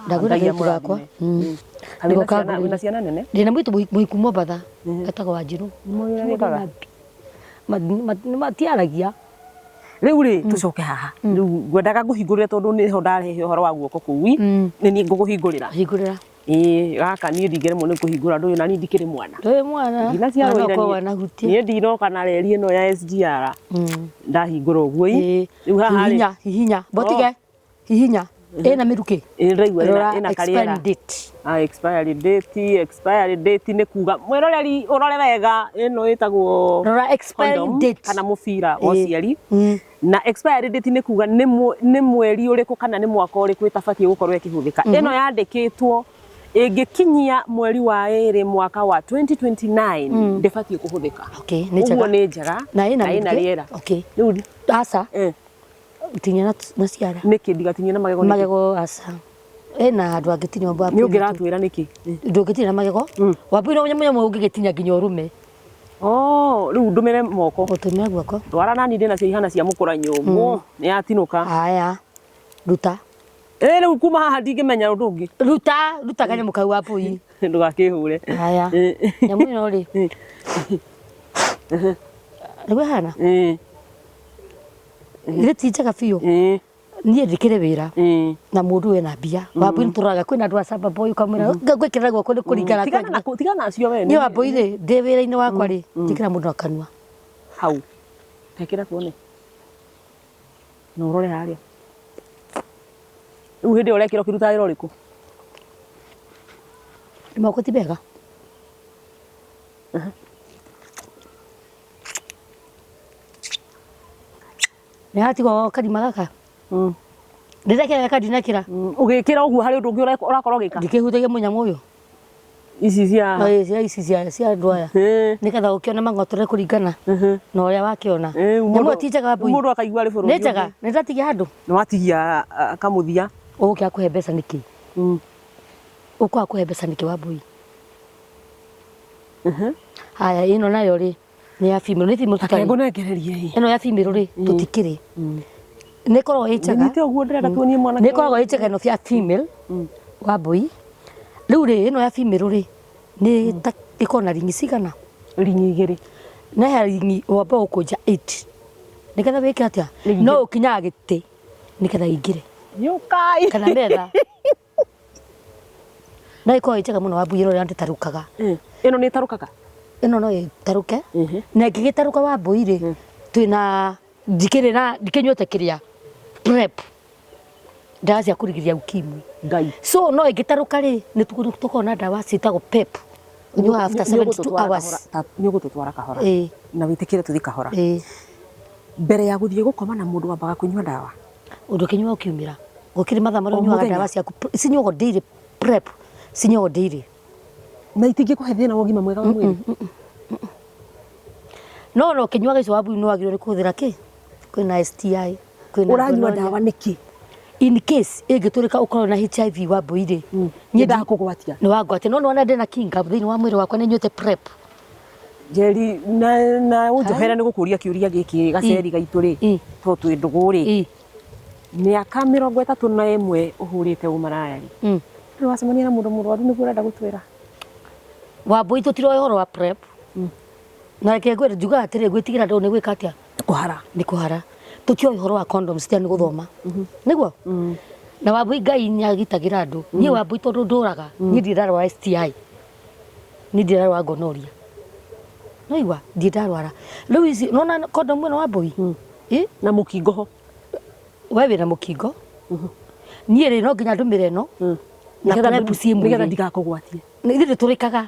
Ndagũra Ngai kairĩtu gakwa. amũrathime. Ka Nĩko wĩna ciana, kangũrĩire. wĩna ciana nene? Ndĩna mũirĩtu mũhiku Mombatha etagwo Wanjirũ. Nĩ ũrĩa wĩkaga? Matiaragia. Rĩu rĩ, tũcoke haha. Rĩu ngwendaga ngũhingũrĩre tondũ nĩho ndarehe ũhoro wa guoko kũu. Nĩ niĩ ngũkũhingũrĩra. Hingũrĩra. Ĩĩ gaka niĩ ndingĩremwo nĩ kũhingũra ndũyũ na niĩ ndikĩrĩ mwana. Ndũrĩ mwana. Ndinaciarwo Mwana ira ũkorwo niĩ. wanahutia. Niĩ ndinoka na reri ĩno ya SGR. Ndahingũra ũguo ĩ. Rĩu haha rĩ. Hihinya, hihinya. Botige. Hihinya. Ĩna mĩrukĩ. Ĩ ndĩraigua Rora ĩna expiry karĩera. date. Ah, expiry date, expiry date nĩ kuga mwĩroreri ũrore wega ĩno ĩtagwo Rora expiry condom date. kana mũbira wa Ĩĩ. ũciari. Na expiry date nĩ kuga nĩ mweri ũrĩkũ kana nĩ mwaka ũrĩkũ ĩtabatiĩ gũkorwo ĩkĩhũthĩka. Ĩno yandĩkĩtwo ĩngĩkinyia mweri wa ĩrĩ mwaka wa 2029 ndĩbatiĩ kũhũthĩka. Okay, nĩ njega. Ũguo nĩ njega Na ĩna na ĩna mĩrukĩ? rĩera. Okay. Rĩu Aca. Tinia na ciara. Nĩkĩ ndigatinie na magego nĩkĩ? Magego aca. Ĩna handũ angĩtinia Nĩ ũngĩratwĩra nĩkĩ? Ndũngĩtinia na magego. Wambui no nyamũ ũngĩgĩtinia nginya ũrume. Oh, rĩu ndũmĩre moko. Ũtũmĩre guoko. Twara nani ndĩna cio ihana cia mũkũra nyũmũ. Nĩ yatinũka. Haya. Ruta. Ĩ rĩu kuma haha ndingĩmenya ũndũ ũngĩ. Ruta, ruta kanyamũ kau Wambui. Ndũgakĩhũre. Haya. Nyamũ ĩno rĩ. Nĩguo ĩhana? Githĩ ti njega biũ? Niĩ ndĩkĩrĩ wĩra na mũndũ wĩna mbia. Wambui nĩtũroraga kwĩna andũ a shamba boy ũkamwĩra ngwĩkĩrĩra guoko nĩ kũringana. Tigana na acio we. Niĩ Wambui rĩ, ndĩ wĩra-inĩ wakwa rĩ, njĩkĩra mũndũ na kanua. Hau. Tekĩra tuone. Na ũrore harĩa. Rĩu hĩndĩ ĩyo ũrekĩra ũkĩrutaga wĩra ũrĩkũ? Moko ti mega. Nĩ hatigwo karima gaka. Ndĩrekĩra gaka ndinekĩra. Ũgĩkĩra ũguo harĩ ũndũ ũngĩ ũrakorwo ũgĩka? Ndikĩhutagia mũnyamũ ũyũ. Ici cia Cia ici cia andũ aya. Nĩgetha ũkĩone mang'otore kũringana na ũrĩa wakĩona. Nyamũ ĩyo ti njega Wambui. Mũndũ akaigua arĩ bũrũri. Nĩ njega, nĩ ndatigia handũ. Nĩ watigia kamũthia. Ũgũkĩaga kũhe mbeca nĩkĩ? Ũkwaga kũhe mbeca nĩkĩ Wambui? Haya ĩno nayo rĩ nĩ ya female, nĩ female tũtarĩ. Ngũnengererie ĩ. Ĩno ya female rĩ tũtikĩrĩ. Nĩ ĩkoragwo ĩ njega. Nyite ũguo ndĩrenda tuonie mwanake. Nĩ ĩkoragwo ĩ njega ĩno ya female Wambui. Rĩu rĩ ĩno ya female rĩ nĩ ta ĩkoragwo na ringi cigana? Ringi igĩrĩ. Na he ringi wamba gũkũnja 8. Nĩgetha wĩke atĩa? No ũkinyaga gĩtĩ nĩgetha ĩingĩre. Yũkai. Kana metha. No ĩkoragwo ĩ njega mũno Wambui ĩno ĩrĩa ndĩtarũkaga. Ĩno nĩ ĩtarũkaga? Ĩno no ĩtarũke. Na ĩngĩgĩtarũka Wambui rĩ, twĩna ndikĩrĩ na ndikĩnyuĩte kĩrĩa PrEP. Ndawa cia kũrigĩrĩria ukimwi. Ngai. So no ĩngĩtarũka rĩ, nĩ tũkoragwo na ndawa ciĩtagwo PEP. Ũnyuaga after 72 hours. Nĩ ũgũtũtwara kahora. Na wĩtĩkĩre tũthiĩ kahora. Mbere ya gũthiĩ gũkoma na mũndũ wambaga kũnyua ndawa? Ũndũ ũkĩnyua ũkiumĩra. Gũkĩrĩ mathaa marĩa ũnyuaga ndawa ciaku. Cinyuagwo daily PrEP. Cinyuagwo daily. Na itingĩkũhe thĩna wa ũgima mwega wa mwĩrĩ? No no ũkĩnyuaga icio Wambui nĩ wagĩrĩirwo nĩ kũhũthĩra kĩ? Kwĩna STI. Kwĩna Ũranyua gonorrhea. ndawa nĩkĩ? In case ĩngĩtũrĩka ũkorwo na HIV Wambui rĩ. Nĩ ndakũgwatia. Nĩ wangwatia. No nĩwona ndĩna kinga thĩinĩ wa mwĩrĩ wakwa nĩ nyuĩte PrEP. Njeri na ũnjohere nĩ gũkũria kĩũria gĩkĩ gaceri gaitũ rĩ to twĩ ndũgũ rĩ mĩaka 31 ũhũrĩte ũmaraya rĩ rĩu wacemania na mũndũ mũrwaru nĩguo ũrenda gũtwĩra? Wambui tũtiroĩ ũhoro wa PrEP. Na reke ngwĩre njugaga atĩrĩrĩ gwĩtigĩra andũ nĩ gwĩka atĩa? Kũhara. Nĩ kũhara. Tũtiũĩ ũhoro wa condoms tiga nĩ gũthoma. Nĩguo? Na Wambui Ngai nĩagitagĩra andũ. Niĩ Wambui tondũ ndũraga, niĩ ndirĩ ndarwara STI. Niĩ ndirĩ ndarwara gonorrhea. Nĩwaigua? Ndirĩ ndarwara. Rĩu ici, nĩwona condom ĩno Wambui? Ĩ? Na mũkingo ho. We wĩna mũkingo. Niĩ rĩ, no nginya ndũmĩre ĩno na PrEP ciĩ Nĩgetha mwĩrĩ. ndigakũgwatie. Ithuĩ nĩtũrĩkaga.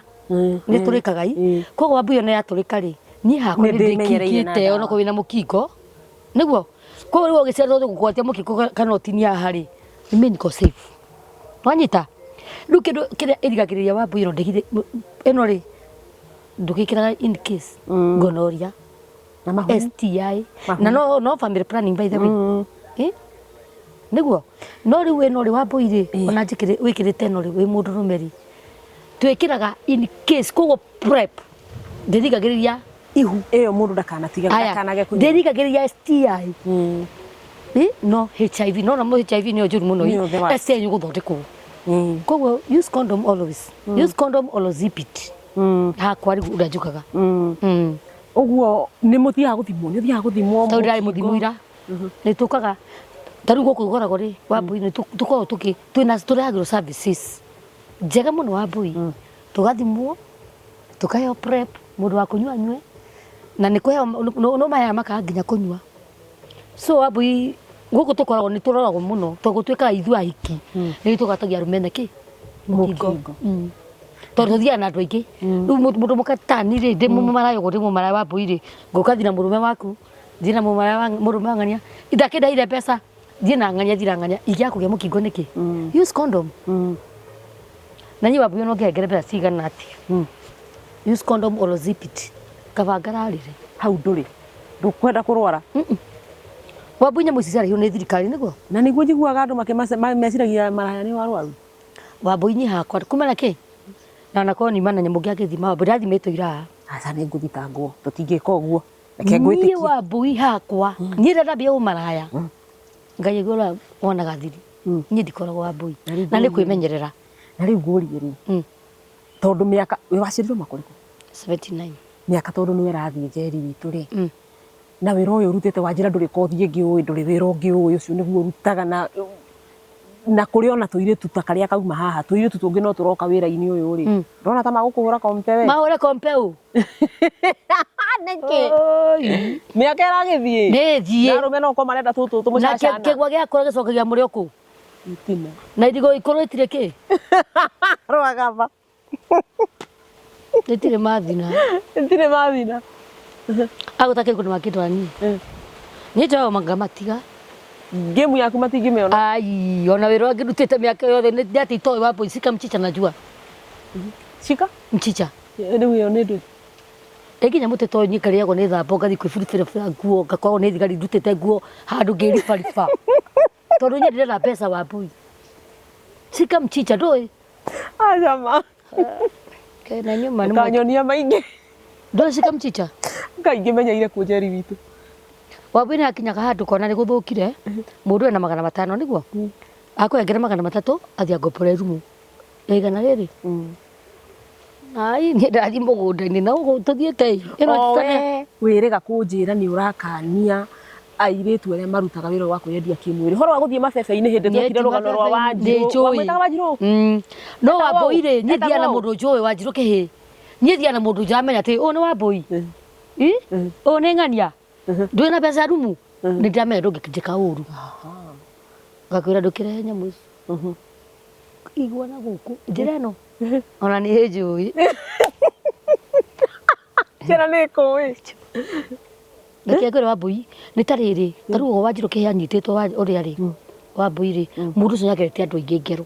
Nĩtũrĩkaga i. Koguo Wambui ĩno yatũrĩka rĩ, niĩ hakwa Nĩ ndĩmenyereire na nĩndĩkingĩte ndawa. onokorwo wĩna mũkingo. Nĩguo? Koguo rĩu ũgĩciara tondũ gũkũgwatia mũkingo kana ũtinie haha rĩ, niĩ niko safe. Nĩwanyita? Rĩu kĩndũ kĩrĩa ĩrigagĩrĩria Wambui ĩno ndĩgirĩ ĩno rĩ, ndũgĩkĩraga in case gonorrhea, Na mahu. STI na no family planning by the way. Eh? Nĩguo? No rĩu ĩno rĩ Wambui rĩ, ona njĩkĩrĩ wĩkĩrĩte ĩno rĩ wĩ mũndũrũme rĩ, twĩkĩraga in case koguo PrEP ndĩrigagĩrĩria ihu. Ĩyo mũndũ ndakanatiga Aya, ndakanage kũnyua. ndĩrigagĩrĩria STI. No HIV, no namo HIV nĩyo njũru mũno. Nĩyo the worst. STI nĩ gũthondekwo. Koguo use condom always. Use condom or zip it. Hakwa rĩu ũrĩa njugaga. Ũguo nĩ mũthiaga gũthimwo, nĩ ũthiaga gũthimwo Tondũ ndĩrarĩ mũkingo? mũthimo ira. Nĩ tũkaga ta rĩu gũkũ ngoragwo rĩ Wambui nĩ tũkoragwo tũkĩ twĩna tũrehagĩrwo services njega mũno Wambui. Tũgathimwo, tũkaheo PrEP, mũndũ wa kũnyua anyue na nĩ kũheo no maheaga makaga nginya kũnyua. So Wambui gũkũ tũkoragwo nĩ tũroragwo mũno tondũ gũtuĩkaga ithuĩ ahiki nĩ tũgwatagia arũme na kĩ? Mũkingo. Tondũ tũthiaga na andũ aingĩ. Rĩu mũndũ mũka ta niĩ rĩ, ndĩ mũmaraya ũguo ndĩ mũmaraya Wambui rĩ, ngũka thiĩ na mũrũme waku, thiĩ na mũrũme wa ng'ania, ndakĩndaire mbeca, thiĩ na ng'ania thiĩ na ng'ania, ingĩaga kũgĩa mũkingo nĩkĩ? Use condom. Na niĩ Wambui ona ũngĩhengere mbeca cigana atĩa, use condom or zip it, kaba ngararĩre. Hau ndũrĩ. Ndũkwenda kũrwara. Wambui nyamũ ici ciarĩhirwo nĩ thirikari nĩguo? Na nĩguo njiguaga andũ meciragia maraya nĩ arwaru. Wambui niĩ hakwa kuma na kĩ? Na onakorwo nyuma na nyamũ ngĩagĩthima Wambui ndathimĩtwo ira. Aca nĩ ngũthitangwo tũtingĩka ũguo. Reke Niĩ ngwĩtĩkie. Wambui hakwa niĩ rĩrĩa ndambia ũmaraya Ngai aigua ũrĩa wonaga thiri niĩ ndikoragwo Wambui Na rĩu na nĩ ngũrie- kwĩmenyerera. Na rĩu ngũrie rĩ, tondũ mĩaka wĩ waciarirwo mwaka ũrĩkũ? 79. Mĩaka tondũ nĩ ĩrathiĩ Njeri witũ rĩ, na wĩra ũyũ ũrutĩte wanjĩra ndũrĩ kothi ĩngĩ ũĩ, ndũrĩ wĩra ũngĩ ũĩ, ũcio nĩguo ũrutaga na kũrĩ ona tũirĩtu ta karĩa kauma haha, tũirĩtu tũngĩ no tũroka wĩra-inĩ ũyũ rĩ, ndũrona ta magũkũhũra kompe we? Mahũre kompe ũ? Nĩkĩ? Mĩaka ĩragĩthiĩ. Nĩ ĩthiĩ. Na arũme no korwo marenda tũtũ Na tũmũcacana. kĩgwa gĩakũra gĩcokagia mũrĩo kũ? Itina. Na irigũ ikũrũ itirĩ kĩ? Rwagaba. Rĩtirĩ mathina. Itirĩ mathina. Agũta kĩndũ nĩ makĩndwara niĩ. Niĩ njoyaga ngamatiga. Game yaku matingĩmĩona. Ai, ona wĩra ũrĩa ngĩrutĩte mĩaka yothe nĩ atĩ itoĩ Wambui shika mchicha najua. Shika? Mchicha. Rĩu ĩyo nĩ ndũĩ. Ĩ nginya mũtĩ toyũ niĩ ngarĩagwo nĩ thambo ngathiĩ kwĩburibĩra nguo ngakorwo nĩ thigari ndutĩte nguo handũ ngĩribariba. Tondũ niĩ ndĩrenda mbeca Wambui. Shika mchicha ndũĩ? Aca ma. Kena nyuma nĩ Ũkanyonia maingĩ. Ndũĩ shika mchicha? Ngai ngĩmenyeire kũ Njeri witũ. Wambui nĩ akinyaga handũ kona nĩ gũthũkire, mũndũ ena 500 nĩguo? Akũhengere 300 athiĩ angombore rumu ya igana rĩrĩ. Ai niĩ ndathiĩ mũgũnda-inĩ na ũguo tũthiĩte ĩ. Ĩno O ti we wĩrĩga kũnjĩra nĩ ũrakania airĩtu arĩa marutaga wĩra wa kwĩyendia kĩmwĩrĩ. Ũhoro wa gũthiĩ mabebe-inĩ hĩndĩ twekire rũgano rwa Wanjirũ. Wamwĩtaga Wanjirũ? No Etagwo Wambui rĩ, niĩ Etagwo thiaga na ũũ? mũndũ njũĩ Wanjirũ kĩhĩ. Niĩ thiaga na mũndũ ndĩramenya atĩ ũyũ nĩ Wambui. Ĩ? Ũyũ nĩ ng'ania. Ndũrĩ na mbeca rumu. Nĩ ndĩramenya ndũngĩnjĩka ũru. Ngakwĩra ndũkĩrehe nyamũ ici. Igua na gũkũ. Njĩra ĩno. Ona nĩ njũĩ. Njĩra nĩ kũĩ. Reke ngwĩre Wambui, nĩ ta rĩrĩ, ta rĩu ũguo Wanjirũ kĩhĩ anyitĩtwo ũrĩa rĩ, Wambui rĩ, mũndũ ũcio nĩagerete andũ aingĩ ngero.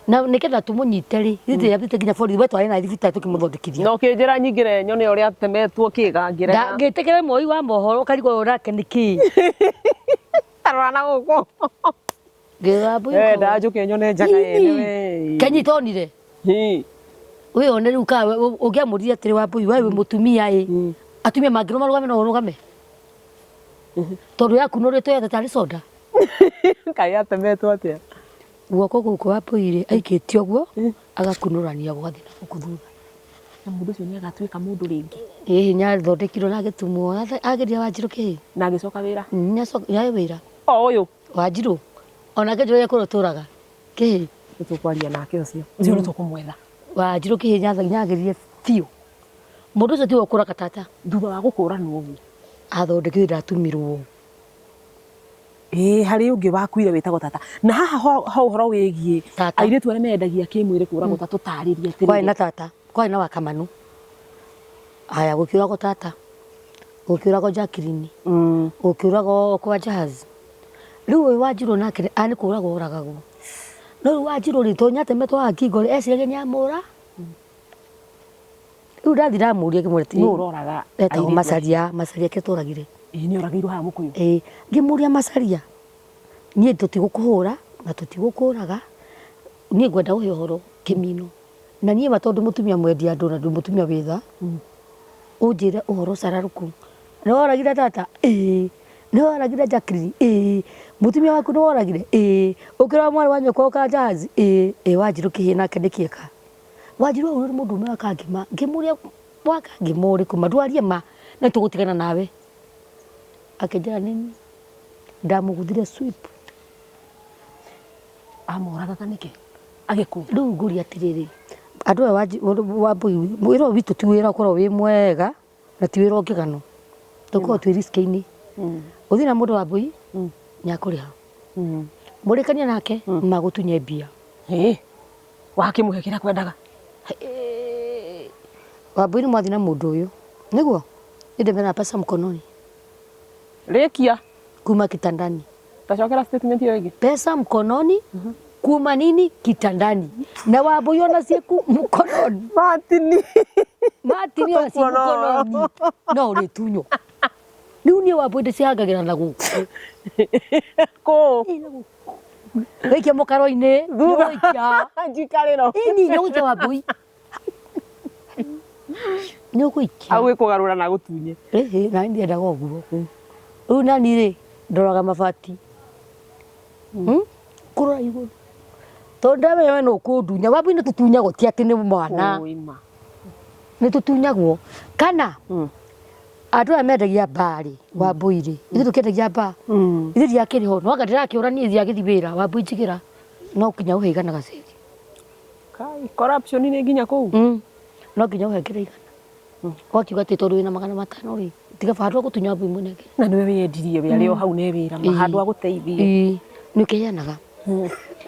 Na nĩgetha tũmũnyite rĩ, ithuĩ tũtiathiĩte nginya borithi, we twarĩ na thibitarĩ tũkĩmũthondekithia. Na ũkĩnjĩra nyingĩre nyone ũrĩa atemetwo kĩga ngĩrega. Ngĩtĩkĩra moi wa mohoro ũkarigwo ũyũ nake nĩ kĩĩ. Tarora na gũkũ. Ngĩra Wambui Eh, ndanjũke nyone njaga yene we. Kanyita onire. Ĩ. Wĩyone rĩu ka ũngĩamũririe atĩrĩ Wambui we wĩ mũtumia ĩ. Atumia mangĩrũma rũgame no ũrũgame. Tondũ yaku no rĩtwo tarĩ soda. Kaĩ atemetwo atĩa? Guoko gũkũ Wambui rĩ aikĩtio ũguo agakunũrania gũgathiĩ na gũkũ thutha. Na mũndũ ũcio nĩ agatuĩka mũndũ rĩngĩ. Ĩĩ nĩathondekirwo na agĩtumwo ageria Wanjirũ kĩhĩ. Na agĩcoka wĩra. Nĩacoka wĩra. O ũyũ. Wanjirũ. Onake njũĩ kũrĩa ũtũraga kĩhĩ. Nĩ tũkwaria nake ũcio. Ũcio nĩ tũkũmwetha. Wanjirũ kĩhĩ nyagĩrire biũ. Mũndũ ũcio tiwe ũkũraga tata. Thutha wa gũkũranwo ũguo. Athondekire ndatumirwo. Ĩĩ harĩ ũngĩ wakuire wĩtagwo tata. Na haha ho ũhoro wĩgiĩ Tata. airĩtu arĩa mendagia kĩmwĩrĩ kũragwo ta tũtarĩrie Kwarĩ atĩrĩrĩ. na tata, kwarĩ na wakamanu. Haya gũkĩũragwo tata, gũkĩũragwo Jacqueline, gũkĩũragwo kwa Jahazi. Rĩu ũyũ Wanjirũ nake nĩ kũragwo oragagwo. No rĩu Wanjirũ rĩ, tondũ nĩatemetwo haha ngingo rĩ, eciragia nĩamũra. Rĩu ndathi ndamũria ngĩmwĩra Nũ ũroraga etagwo airĩtu acio? Macaria, Macaria kĩrĩa tũragire. Ĩĩ nĩ oragĩirwo haha Mũkũyũ. Ĩĩ, ngĩmũria Macaria, niĩ tũtigũkũhũra na tũtigũkũraga, niĩ ngwenda ũhe ũhoro kĩmino. Na niĩ ma tondũ mũtumia mwendi andũ na ndĩ mũtumia wĩ tha, ũnjĩre ũhoro cararũku. Nĩ woragire tata? Ĩĩ. Nĩ woragire Jacqueline? Ĩĩ. Mũtumia waku nĩ woragire? Ĩĩ. Ũkĩrora mwarĩ wa nyũkwa ũkanjazi? Ĩĩ. Ĩĩ Wanjirũ kĩhĩ nake nĩkĩ eka? Wanjirũ ũyũ nĩ mũndũ ũmwe wa Kangema. Ngĩmũria wa Kangema ũrĩkũ ma ndwarie ma na nĩtũgũtigana nawe. Akĩnjĩra nĩ ndamũguthire sweep. Amũragaga nĩkĩ? Agĩkua. Rĩu ngũria atĩrĩrĩ, andũ aya Wambũi, wĩra ũyũ witũ ti wĩra ũkoragwo wĩ mwega na ti wĩra ũngĩganwo. Tũkoragwo twĩ risk -inĩ. Ũthiĩ na mũndũ Wambũi nĩ akũrĩha. Mũrĩkanie nake magũtunye mbia. Ĩĩ. Wakĩmũhe kĩrĩa akwendaga. Wambũi nĩ mwathiĩ na mũndũ ũyũ. Nĩguo? Niĩ ndĩmeraga pesa mkononi. Rĩkia. Kuma kitandani. Tacokera statement ĩyo ĩngĩ. Pesa mkononi kuma nini kitandani. Na Wambũi ona ciĩku mkononi. Matini. Matini ona ciĩ mkononi. No ũrĩtunywo. Rĩu niĩ Wambũi ndĩcihangagĩra na gũkũ. Kũ? Waikia mũkaro-inĩ. Thutha. Nĩũgũikia. Njikarĩro. Ĩni nĩũgũikia Wambũi. Nĩũgũikia. Agwĩkũgarũra na agũtunye. Ĩhĩ, na niĩ ndiendaga ũguo. Rĩu nani rĩ, ndoraga mabati. Kũrora igũrũ. Tondũ ndamenya we no ũkũndunya. Wambũi nĩ tũtunyagwo ti atĩ nĩ mwana. Ũima. Nĩ tũtunyagwo. Kana andũ aya mendagia mbaa rĩ, Wambũi rĩ, ithuĩ tũkĩendagia mbaa. Ithuĩ ndiakĩrĩ ho, no anga ndĩrakĩũra niĩ ndiagĩthiĩ wĩra, Wambũi njigĩra, no nginya ũhe igana gaceri. Kai, corruption nĩ nginya kũu? No nginya ũhengere igana. Ũgakiuga atĩ tondũ wĩna 500 rĩ, tiga handũ ha gũtunya Wambũi mũnengere. Na nĩwe wĩyendirie we arĩ o hau nĩ wĩra ma handũ ha gũteithie. Ĩĩ, nĩ ũkĩheanaga.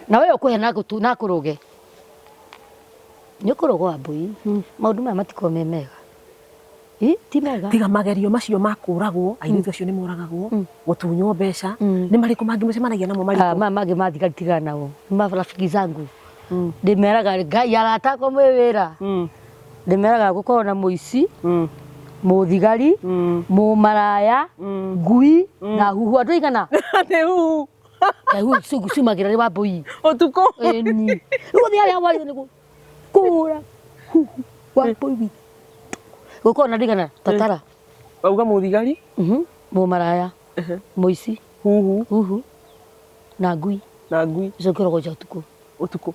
Na we ũkũhe na akũrũge. Nĩ ũkũrũgwo Wambũi. Maũndũ maya matikoragwo me mega. Ĩ, ti mega. Tiga magerio macio ma kũragwo, airĩtu acio nĩ moragagwo, gũtunywo mbeca, nĩ marĩkũ mangĩ mũcemanagia namo maritũ? Maya mangĩ ma thigari tigana nao. Nĩ marafiki zangu. Ndĩmeraga Ngai arata akwa mwĩ wĩra. Ndĩmeraga gũkorwo na mũici, mũthigari, mũmaraya, ngui na huhu. Andũ aigana? Nĩ huhu. Kaĩ huhu ciumagĩra rĩ Wambũi? Ũtukũ. Ĩni. Rĩu ũthiĩ harĩa wagĩrĩirwo nĩ kũra huhu Wambũi witũ. Gũkorwo na andũ aigana? Tatara. Wauga mũthigari? Mũmaraya, mũici, Huhu. huhu na ngui. Na ngui. Icio ngoragwo nja ũtukũ. Ũtukũ.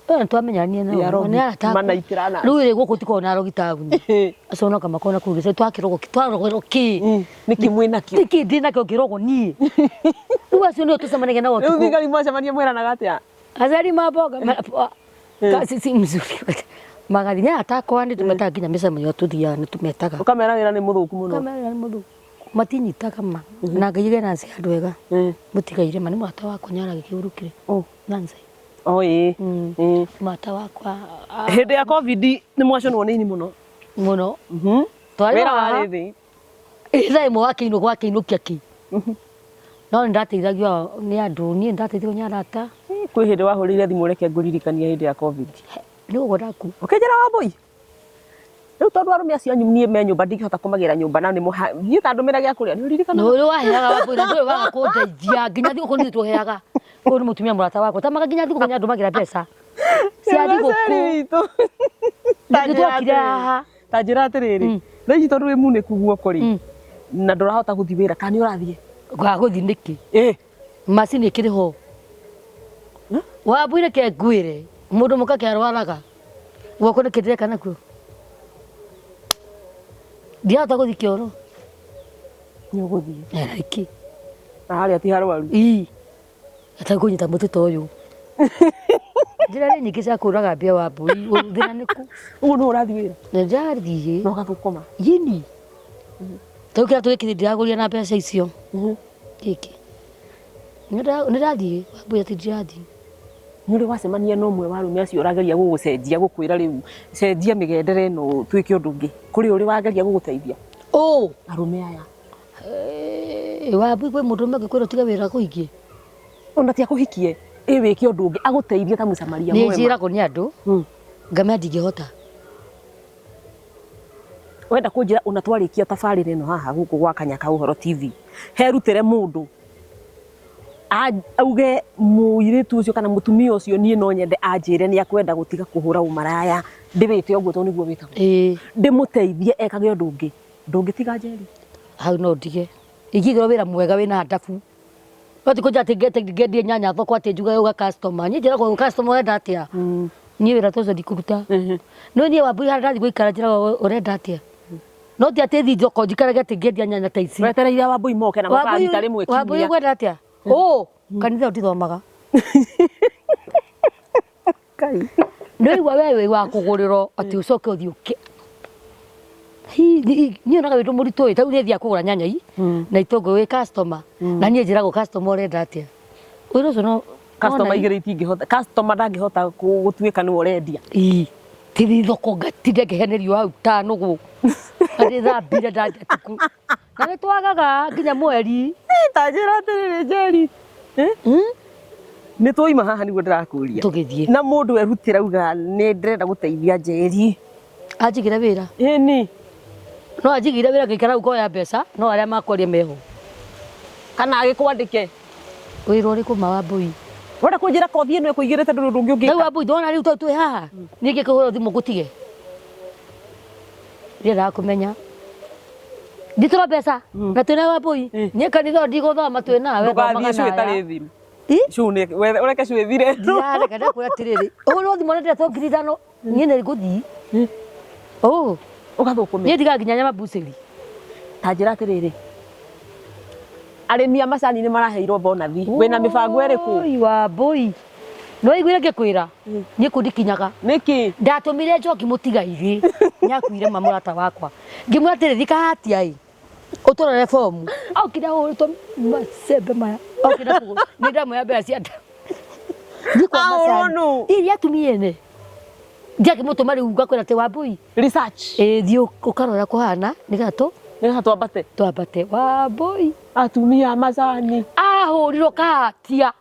Ĩyo nĩtwamenyanire nao. Nĩ arogi. Nĩ arata akwa. Manaitĩra na. Rĩu rĩ gũkũ tikoragwo na arogi taũni. Acio no kama kona kũu gĩcagi twakĩrogwo twarogwo kĩ? Nĩkĩ mwĩnakĩo? Nĩkĩ ndĩ nakĩo ngĩrogwo niĩ? Rĩu acio nĩo tũcemanagia nao Rĩu ũtukũ. thigari mwacemania mwĩranaga atĩa? Azali maboga si si mzuri. Magathi nĩ arata akwa nĩ tũmetaga nginya mĩcemanio tũthiaga nĩ tũmetaga. Ũkamera wĩra nĩ mũthũku mũno. Ũkamera nĩ mũthũku. Matinyitaga ma. Na Ngai age Nancy handũ hega. Mũtigaire ma nĩ mũrata wakwa nĩaragĩkĩhurũkire. Nancy. Oh ĩĩ. Mũrata wakwa Hĩndĩ ya Covid nĩ mwacũnwo nĩ ini mũno. Mũno. Twarĩ Wĩra haha. warĩ thĩ. Ĩ thaa ĩmwe wakĩinũka wakĩinũkia kĩ? No nĩ ndateithagio nĩ andũ, niĩ nĩ ndateithagio nĩ arata. Kwĩ hĩndĩ wahũrĩire thimũ reke ngũririkanie hĩndĩ ya Covid. Nĩ ũguo ndaku. Ũkĩnjĩra Wambũi, rĩu tondũ arũme acio anyu niĩ me nyũmba ndingĩhota kũmagĩra nyũmba na nĩ mũha niĩ ta ndũmĩra gĩa kũrĩa nĩ ũririkanaga? Nĩ waheaga Wambũi na ndũrĩ waga kũndeithia nginya thigũkũ nĩ tũheaga. Ũyũ nĩ mũtumia mũrata wakwa tamaga nginya thigũkũ nĩ andũmagĩra mbeca cia thigũkũ. Nĩ twokire haha. Ta njĩra atĩrĩrĩ, thaa ici tondũ wĩ munĩku guoko rĩ, na ndũrahota gũthiĩ wĩra kana nĩ ũrathiĩ? Ngaga gũthiĩ nĩkĩ? Ĩ. Macini ĩkĩrĩ ho. Wambũi reke ngwĩre, mũndũ mũka kĩarwaraga guoko nĩkĩ ndĩreka nakuo? Ndirahota gũthiĩ kĩoro. Nĩ ũgũthiĩ. Nĩkĩ? Na harĩa ti harwaru. Ii. Atakũnyita mũtĩ ta ũyũ. Njĩra nĩ nyingĩ cia kũraga mbia wa mbũri. Thĩna nĩ kũ? Ũguo nĩ ũrathiĩ wĩra? Nĩ ndĩrathiĩ. Na ũgathũkũma? Yĩni. Ta rĩu kĩratũ gĩkĩ ndiragũrire na mbeca icio. Gĩkĩ. Nĩ ndĩrathiĩ, Wambũi atĩ ndirathiĩ. Nĩ ũrĩ wacemania na ũmwe wa arũme acio ũrageria gũgũcenjia gũkwĩra rĩu cenjia mĩgendere ĩno twĩke ũndũ ũngĩ? Kũrĩ ũrĩ wageria gũgũteithia? Ũ? Arũme aya. Wambũi kwĩ mũndũrũme ũngĩkwĩra ũtige wĩra akũhikie? Ona ti akũhikie, ĩ wĩke ũndũ ũngĩ agũteithie ta mũsamaria mwema. Nĩ njĩragwo nĩ andũ ngamera ndingĩhota. Wenda kũnjĩra ona twarĩkia tabarĩra ĩno haha gũkũ gwa Kanyaka Ũhoro TV, herutĩre mũndũ auge mũirĩtu ũcio kana mũtumia ũcio niĩ no nyende anjĩre nĩ akwenda gũtiga kũhũra ũmaraya, ndĩwĩte ũguo tondũ nĩguo wĩtagwo, ndĩmũteithie ekage ũndũ ũngĩ, ndũngĩtiga Njeri? Hau no ndige. Ingĩigĩrwo wĩra mwega wĩna ndabu. No ti kũnjĩra atĩ ngendie nyanya thoko atĩ njuge uga customer. Niĩ njĩragwo customer ũrenda atĩa? Niĩ wĩra ta ũcio ndikũruta. No niĩ Wambui harĩa ndathiĩ gũikara njĩragwo ũrenda atĩa? No ti atĩ thiĩ thoko njikarage atĩ ngĩendia nyanya ta ici. Wetereire Wambui moke na mokaga rita rĩmwe Wambui kiumia. ũkwenda atĩa? Ũ, kanitha ĩyo ndithomaga. Ngai. Nĩwaigua we wĩ wa kũgũrĩrwo atĩ ũcoke ũthiĩ ũke. Hi, niĩ onaga wĩ ũndũ mũritũ ĩ, ta rĩu niĩ thiaga kũgũra nyanya i na itũngũrũ wĩ customer na niĩ njĩragwo customer ũrenda atĩa? Wĩra ũcio no Customer wona igĩrĩ itingĩhota, customer ndangĩhota gũtuĩka nĩwe ũrendia. Ii, tithi thoko ngatinde ngĩhenerio hau ta nũgũ. Na ndĩthambire ndanjia tuku. Na nĩ twagaga nginya mweri. Ta njĩra atĩrĩrĩ Njeri. Nĩ twoima haha nĩguo ndĩrakũria. Tũgĩthiĩ. Na mũndũ erutĩra auga nĩ ndĩrenda gũteithia Njeri. Anjigĩre wĩra. Ĩni. No anjigĩire wĩra ngaikara hau ngoya mbeca no arĩa makwaria meho. Kana agĩkwandĩke. Wĩra ũrĩkũ ma Wambui? Ũrenda kũnjĩra kothi ĩno ĩkũigĩrĩte ndũrĩ ũndũ ũngĩ ũngĩka? Rĩu Wambui ndona rĩu twĩ haha niĩ ngĩkũhũra thimũ ngũtige. Ndiendaga kũmenya. Nditũra mbeca na twĩna Wambui. Niĩ kanitha ũyũ ndigũthoma twĩ nawe Ndũgathiĩ thomaga cũ na ĩtarĩ aya. thiru. Ĩ? Cũ nĩ ũreke cũ ĩthire. Ndirareka ndakwĩra atĩrĩrĩ, ũhũrwo thimũ na ndĩretwo 5,000 niĩ nĩ ngũthiĩ. Ũ. Ũgathũkũme. Niĩ ndigaga nginya nyama mbucĩri. Ta njĩra atĩrĩrĩ, arĩmi a macani nĩ maraheirwo bonathi, wĩna mĩbango ĩrĩkũ? Oi Wambui. Nĩ waiguire ngĩkwĩra? Niĩ kũu ndikinyaga. Nĩkĩ? Ndatũmire Njoki mũtigairĩ, nĩakuire ma mũrata wakwa. Ngĩmwĩra atĩrĩ, thiĩ kahatia ĩ, ũtũrore bomu. Okire ahũrĩtwo macembe maya, okire kũgũrũ. Nĩ ndamũhe mbeca cia nda. Thiĩ kwa Ahũrwo macani. nũ? Iria atumia ene. Ndiakĩmũtũma rĩu ngakwĩra atĩ Wambui. Research. Ĩĩ thiĩ ũkarora kũhana nĩgetha tũ Nĩgetha twambate. Twambate. Wambui. Atumia a macani. Ahũrirwo kahatia.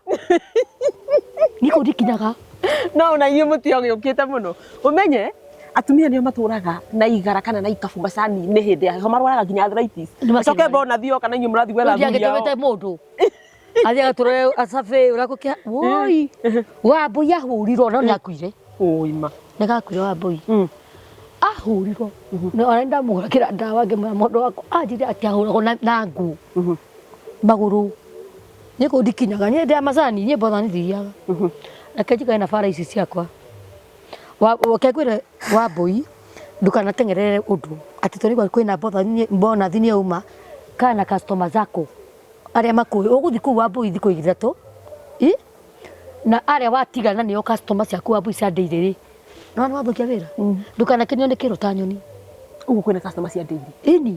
Niĩ kũu ndikinyaga. No ona inyuĩ mũtiagĩũkĩte mũno. Ũmenye atumia nĩo matũraga na igara kana na ikabu macani-inĩ hĩndĩ ya heho marwaraga nginya arthritis. Nĩ Acoke makĩrwara. bonathi yoka na inyuĩ mũrathiĩ gwetha Rĩu athuri ao. ndiagĩtũmĩte mũndũ. Athiĩ agatũrore acabe ũrĩa gũkĩa. Woi. Wambui ahũrirwo no nĩakuire. Ũima. Nĩgakuire Wambui. Ahũrirwo. Na ona ndamũhũragĩra ndawa ngĩmwĩra mũndũ wakwa anjĩre atĩ ahũragwo na ngũ. Magũrũ. Niĩ kũu ndikinyaga. Niĩ ndĩ ya macani, niĩ mboga nĩ thiaga. Reke njikare na bara ici ciakwa. Reke ngwĩre Wambui ndũkanateng'erere ũndũ atĩ tondũ kwĩna bonathi nĩ yauma kaa na customer zako arĩa makũĩ. Ũgũthiĩ kũu Wambui thikũ ithatũ na arĩa watigana nĩo customer ciaku Wambui cia daily rĩ, nĩwona nĩ wathũkia wĩra. Ndũkanakenio nĩ kĩro ta nyoni. Ũguo kwĩna customer cia daily? Ĩni.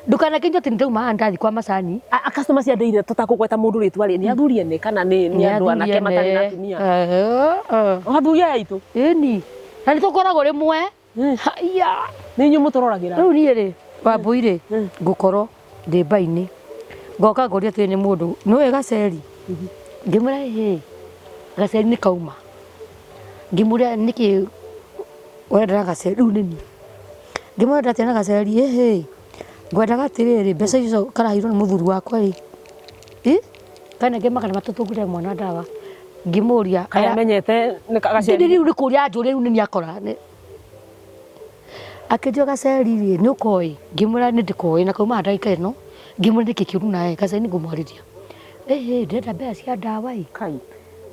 Ndũkanakenio atĩ nĩ ndauma haha ndathiĩ kwa macani. A customer cia daily tũtakũgweta mũndũ rĩtwa rĩ, nĩ athuri ene kana nĩ andũ anake matarĩ na atumia? O athuri aya aitũ? Ĩni. Na nĩ tũkoragwo rĩmwe. Haiya. Nĩ inyuĩ mũtũroragĩra? Rĩu niĩ rĩ, Wambui rĩ, ngũkorwo ndĩ mba-inĩ. Ngoka ngorio atĩrĩ nĩ mũndũ, nĩ ũĩ gaceri? Ngĩmwĩra ĩhĩ, gaceri nĩ kauma. Ngĩmũria nĩkĩ ũrenda na gaceri, rĩu nĩ niĩ. Ngĩmwĩra ũrenda atĩa na gaceri, ĩhĩ, ngwendaga atĩrĩrĩ, mbeca icio karaheirwo nĩ mũthuri wakwa rĩ, ĩ, kanenge 300 ngũrĩre mwana ndawa. Ngĩmũria. Kaĩ amenyete nĩ gaceri? Rĩu nĩ kũria anjũria rĩu nĩ niĩ akora. Akĩnjĩra gaceri rĩ, nĩ ũkoĩ? Ngĩmwĩra nĩ ndĩkoĩ na kauma haha ndagĩka ĩno. Ngĩmwĩra nĩkĩ kĩũru nawe, gaceri nĩ ngũmwarĩria. Ĩhĩ ndĩrenda mbeca cia ndawa ĩ,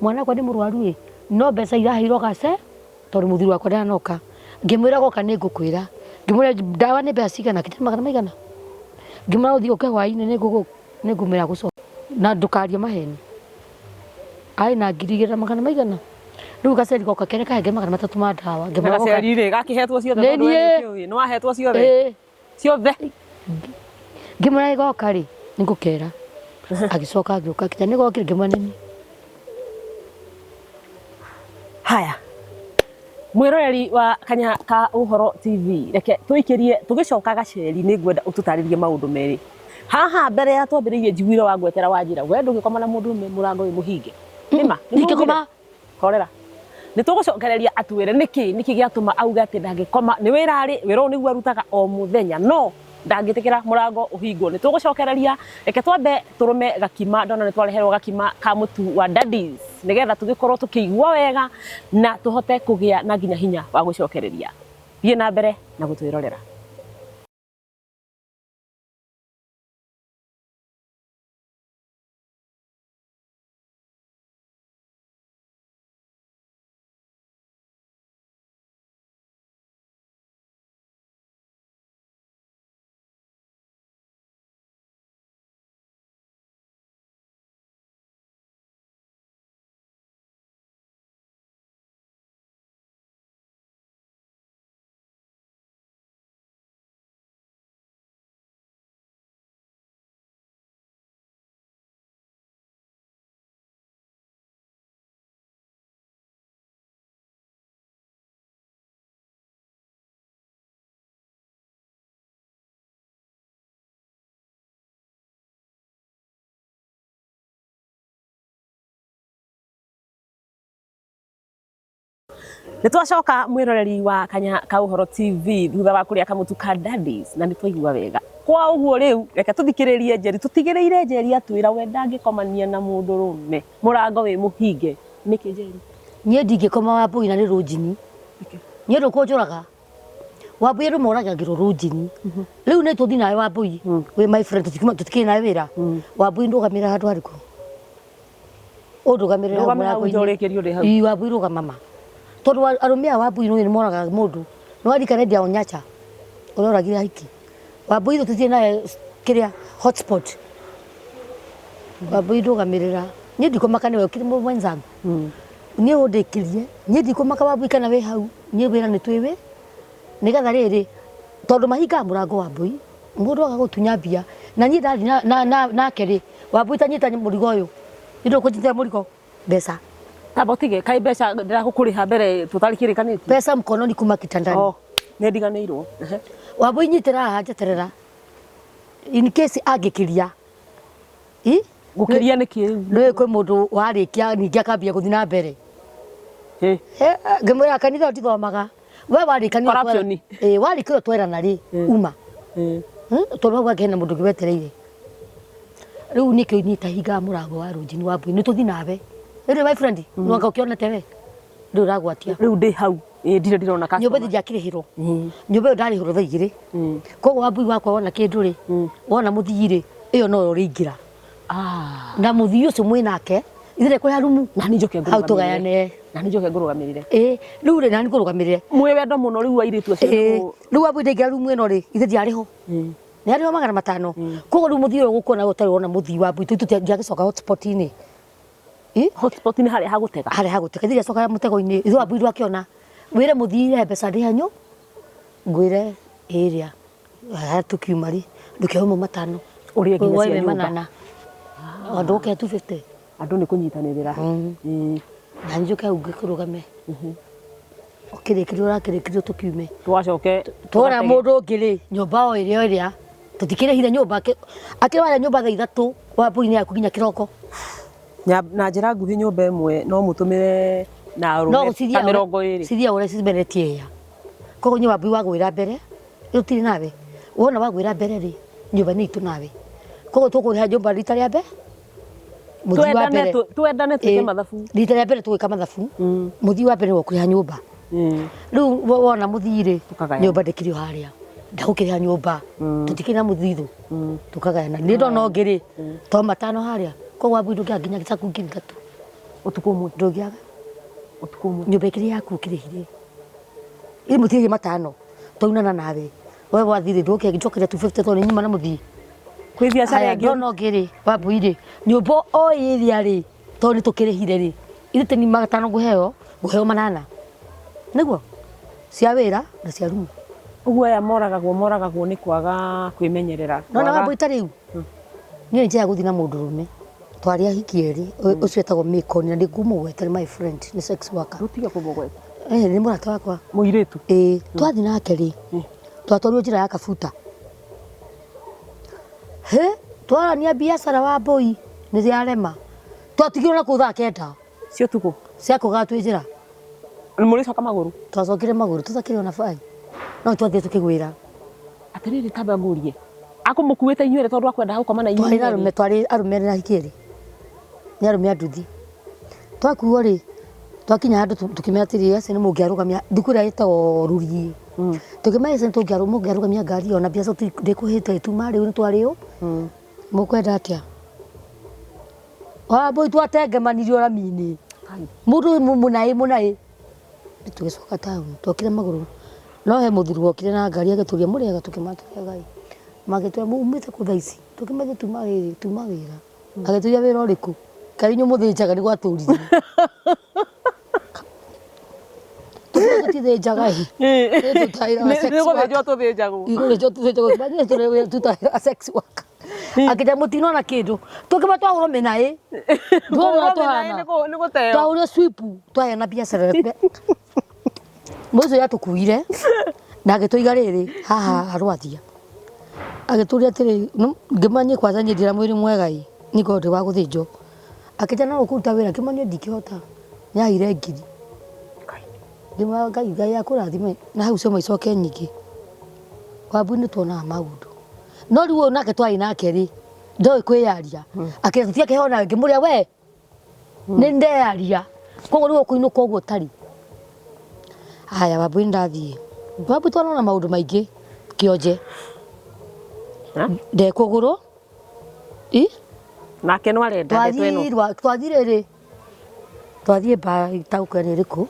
mwana wakwa nĩ mũrwaru ĩ, no mbeca iraheirwo gace tondũ mũthuri wakwa ndanoka. Ngĩmwĩra goka nĩ ngũkwĩra. Ngĩmwĩra ndawa nĩ mbeca cigana? Akĩnjĩra magana maigana. Ngĩmwĩra ũthiĩ ũke hwainĩ nĩ ngũmwĩra gũcoka. Na ndũkarie maheni. Arĩ na 2,000 na magana maigana. Rĩu gaceri goka kerĩ kahenge 300 ma ndawa. Ngĩmwĩra goka- Gaceri rĩ gakĩhetwo ciothe Nĩ tondũ we niĩ. nĩũkĩũĩ. Nĩ wahetwo ciothe. Ĩĩ. Ciothe. Ngĩmwĩra goka rĩ nĩngũkera. Agĩcoka agĩũka akinya nĩ gokire ngĩmwĩra nĩ niĩ. Haya. Mwĩroreri wa Kanya ka Ũhoro TV, reke tũikĩrie tũgĩcoka gaceri nĩ ngwenda ũtũtarĩrie maũndũ merĩ. Haha mbere ya twambĩrĩirie njiguire wangwetera wanjĩra we ndũngĩkoma na mũndũrũme mũrango wĩ mũhinge. Nĩma? Ndingĩkoma. Horera. Nĩ tũgũcokereria atwĩre nĩkĩ nĩkĩ gĩatũma auge atĩ ndangĩkoma nĩ wĩra arĩ wĩra ũyũ nĩguo arutaga o mũthenya no ndangĩtĩkĩra mũrango ũhingwo. Nĩ tũgũcokereria reke twambe tũrũme gakima ndona nĩ twareherwo gakima ka mũtu wa Daddies nĩgetha tũgĩkorwo tũkĩigua wega na tũhote kũgĩa na nginya hinya wa gũcokereria. Thiĩ na mbere na gũtwĩrorera. Nĩ twacoka mwĩroreri wa Kanya ka Ũhoro TV thutha wa kũrĩa kamũtu ka Daddies na nĩ twaigua wega. Kwa ũguo rĩu reke tũthikĩrĩrie Njeri, tũtigĩrĩire Njeri atwĩra we ndangĩkomania na mũndũrũme mũrango wĩ mũhinge. Nĩkĩ Njeri? Niĩ ndingĩkoma Wambũi na nĩ rũnjini. Niĩ ndũkũnjũraga. Wambũi andũ moragagĩrwo rũnjini. Rĩu nĩ tũthiĩ nawe Wambũi. Wĩ my friend tũtikĩrĩ nawe wĩra. Wambũi ndũgamĩrĩra handũ harĩkũ? Ũndũgamĩrĩre hau Ndũgame hau mũrango-inĩ. nja ũrĩkĩrio ndĩ hau. Ii Wambũi rũgama ma. Tondũ arũme aya Wambũi nĩ moragaga mũndũ. Nĩ waririkana Endia Onyacha ũrĩa oragire ahiki. Wambũi ithuĩ tũtirĩ nawe kĩrĩa hotspot. Wambũi ndũgamĩrĩra. Niĩ ndikũmaka nĩwe ũkĩrĩ mwenzangu. Niĩ ũndĩkĩrie. Niĩ ndikũmaka Wambũi kana wĩ hau. Niĩ wĩra nĩ twĩwĩ. Nĩgetha rĩrĩ tondũ mahingaga mũrango Wambũi mũndũ aga gũtunya mbia na niĩ ndathiĩ nake rĩ Wambũi ta nyita mũrigo ũyũ. Nĩ ndũkũnyitĩra mũrigo mbeca. Tamba ũtige kaĩ mbeca ndĩragũkũrĩha mbere tũtarĩ Pesa mkononi kuma kitandani. Oh, nĩ ndiganĩirwo. Wambũi nyitĩra haha njeterera. In case angĩkĩria. I? Gũkĩria nĩ kĩ rĩu? Nĩ kwĩ mũndũ warĩkia ningĩ akambia gũthiĩ na mbere. Ĩ. Ngĩmwĩra kanitha ndithomaga. We warĩkania Corruption. Ĩ warĩkĩrwo twerana rĩ uma. Tondũ hau hangĩ hena mũndũ ũngĩ wetereire. Rĩu nĩkĩo niĩ itahingaga mũrango wa rũnjini Wambũi nĩ tũthiĩ nawe. Rĩu my friend nĩwanga ũkĩonete we. Rĩu ũragwatia. Rĩu ndĩ hau. Ĩ ndirĩ ndĩrona Nyũmba customer. ĩthi ndiakĩrĩhĩrwo. Nyũmba ĩyo ndarĩhĩrwo thaa igĩrĩ. Koguo Wambũi wakwa wona kĩndũ rĩ, wona mũthii rĩ, ĩyo noyo ũrĩingĩra. Ah. Na mũthii ũcio mwĩ nake, ithuĩ kũrĩa rumu. Na niĩ njoke Hau ngũrũgamĩrĩre. tũgayane. Na niĩ njoke ngũrũgamĩrĩre. Ĩ rĩu rĩ nani ngũrũgamĩrĩre. Mwĩ wendo mũno rĩu airĩtu acio. Ĩ rĩu Wambũi ndaingĩra rumu ĩno rĩ, ithe ndiarĩ ho. Nĩ arĩ ho 500. Koguo rĩu mũthii ũyũ ũgũkuona ũtarĩ wona mũthii Wambũi tũu ndiagĩcoka hotspot-inĩ. Ĩ Hotspot nĩ harĩa ha gũtega. harĩa ha gũtega ithe ndiacoka mũtego-inĩ ithe Wambũi ndwakĩona. Wĩre mũthii he mbeca ndĩhe nyũ ngwĩre ĩrĩa harĩa tũkiuma rĩ ndũkĩoe ũmwe matano Ũrĩe nginya Woe cia nyũmba. manana. Andũ 250. Andũ nĩ kũnyitanĩrĩra. Na njũke hau ngĩkũrũgame. Ũkĩrĩkĩrio ũrakĩrĩkĩrio tũkiume. Tũgacoke Twona mũndũ ũngĩ rĩ nyũmba o ĩrĩa o ĩrĩa tũtikĩrĩhire nyũmba akĩrĩ warĩa nyũmba thaa ithatũ Wambũi nĩ yaku nginya kĩroko. Na njĩra nguhĩ nyũmba ĩmwe no mũtũmĩre na No arũme gũcithia ta 20. Cithia ũrĩa cimeretie hĩa. Koguo niĩ Wambũi wagwĩra mbere tũtirĩ nawe. Wona wagwĩra mbere rĩ nyũmba nĩ itũ nawe. Koguo tũkũrĩha nyũmba rita rĩa mbere mũthii wa mbere. Twendane twĩke mathabu. Rita rĩa mbere tũgwĩka mathabu. Mũthii wa mbere nĩwe ũkũrĩha nyũmba. Rĩu wona mũthii rĩ Tũkagayana. nyũmba ndĩkĩrĩ o harĩa. Ndagũkĩrĩha nyũmba. Tũtikĩrĩ na mũthithũ. Tũkagayana. Nĩ ndona ũngĩ rĩ to matano harĩa. Koguo Wambũi ndũngĩaga nginya gĩcaku 3,000. Ũtukũ ũmwe. Ndũngĩaga. Ũtukũ ũmwe. Nyũmba ĩkĩrĩ yaku ũkĩrĩhire. Ĩ mũtirĩhie matano. Twaunana nawe. We wathiĩ rĩ ndũke njokeria 250 tondũ nĩ nyuma na mũthii. Kwĩ biacara Aya ĩngĩ. ndona ũngĩ rĩ Wambũi rĩ nyũmba o ĩrĩa rĩ Tondũ nĩ tũkĩrĩhire rĩ, ithuĩ tĩni 500 ngũheo, ngũheo 8. Nĩguo? Cia wĩra na cia rumu. Ũguo aya moragagwo moragagwo nĩ kwaga kwĩmenyerera. Nona Wambui ta rĩu niĩ nĩ njĩaga gũthiĩ na mũndũrũme twarĩ ahiki erĩ, ũcio etagwo Mĩkoni na ndĩngũmũgweta, nĩ my friend, nĩ sex worker. Rũtige kũmũgweta. Eh, nĩ mũrata wakwa. Mũirĩtu. Ĩĩ, twathiĩ nake rĩ, twatwarirwo njĩra ya Kabuta. Hĩ, twarania biacara Wambui nĩ yarema. Twatigirwo na kũu thaa 9. Cia ũtukũ. Cia kũgaga twĩ njĩra. Mũrĩcoka magũrũ? Twacokire magũrũ, tũtakĩrĩ ona baĩ. No twathiĩ tũkĩgwĩra. Atĩrĩrĩ, tamba ngũrie. Akũmũkuĩte inyuĩ erĩ tondũ akwendaga gũkoma na inyuĩ Twarĩ na arũme, twarĩ arũme erĩ na ahiki erĩ. Nĩ arũme a nduthi. Twakuo rĩ, twakinya handũ tũkĩmera atĩrĩrĩ, acio nĩ mũngĩarũgamia, thukuru ĩrĩa ĩtagwo Ruriĩ. Tũkĩmera acio nĩ mũngĩarũgamia ngari ĩyo na mbeca ndĩkũhĩte tuma rĩu nĩ twarĩo. Mũkwenda atĩa? Wambui twatengemanirio rami-inĩ. Mũndũ mũnaĩ mũnaĩ. Tũgĩcoka taũni, twokire magũrũ. No he mũthuri wokire na ngari agĩtũria mũrĩega, tũkĩmwĩra tũrĩega ĩ. Magĩtwĩra mumĩte kũ thaa ici? Tũkĩmwĩra tuma rĩrĩ, tuma wĩra. Agĩtũria wĩra ũrĩkũ? Kaĩ inyuĩ mũthĩnjaga nĩ gwatũririe. Tũkĩmwĩra tũtithĩnjaga ĩ. Nĩ gũthĩnjwo tũthĩnjagwo. Gũthĩnjwo tũthĩnjagwo. Tũrutaga sex worker. Akĩnjĩra mũtinona kĩndũ. Tũkĩmwĩra twahũrwo mĩnaĩ. Ndwona ũrĩa tũhana. Nĩ gũteo. Twahũrwo sweep, twagĩa na biacara. Mũndũ ũcio atũkuire na agĩtũiga rĩrĩ haha Rwathia. Agĩtũria atĩrĩ, ngĩmwĩra niĩ kwanza niĩ ndirĩ na mwĩrĩ mwega ĩ, niĩ ngoragwo ndĩ wa gũthĩnjwo. Akĩnjĩra no ũkũruta wĩra, ngĩmwĩra niĩ ndingĩhota. Nĩ aheire ngiri. Ngĩmwĩra Ngai Ngai akũrathime na hau cioma icoke nyingĩ. Wambui nĩ tuonaga maũndũ. No rĩu ũyũ nake twarĩ nake rĩ, ndoĩ kwĩyaria. Akĩra tũtiakĩheo nawe, ngĩmũria we nĩ ndeyaria. Koguo rĩu ũkũinũka ũguo ũtarĩ. Haya Wambui nĩ ndathiĩ. Wambui twanona maũndũ maingĩ kĩonje. Ndekũgũrũ. I? Nake no arenda ndeto ĩno. Twathiĩ rĩrĩ, twathiĩ mbaa itagũkwĩra nĩ ĩrĩkũ,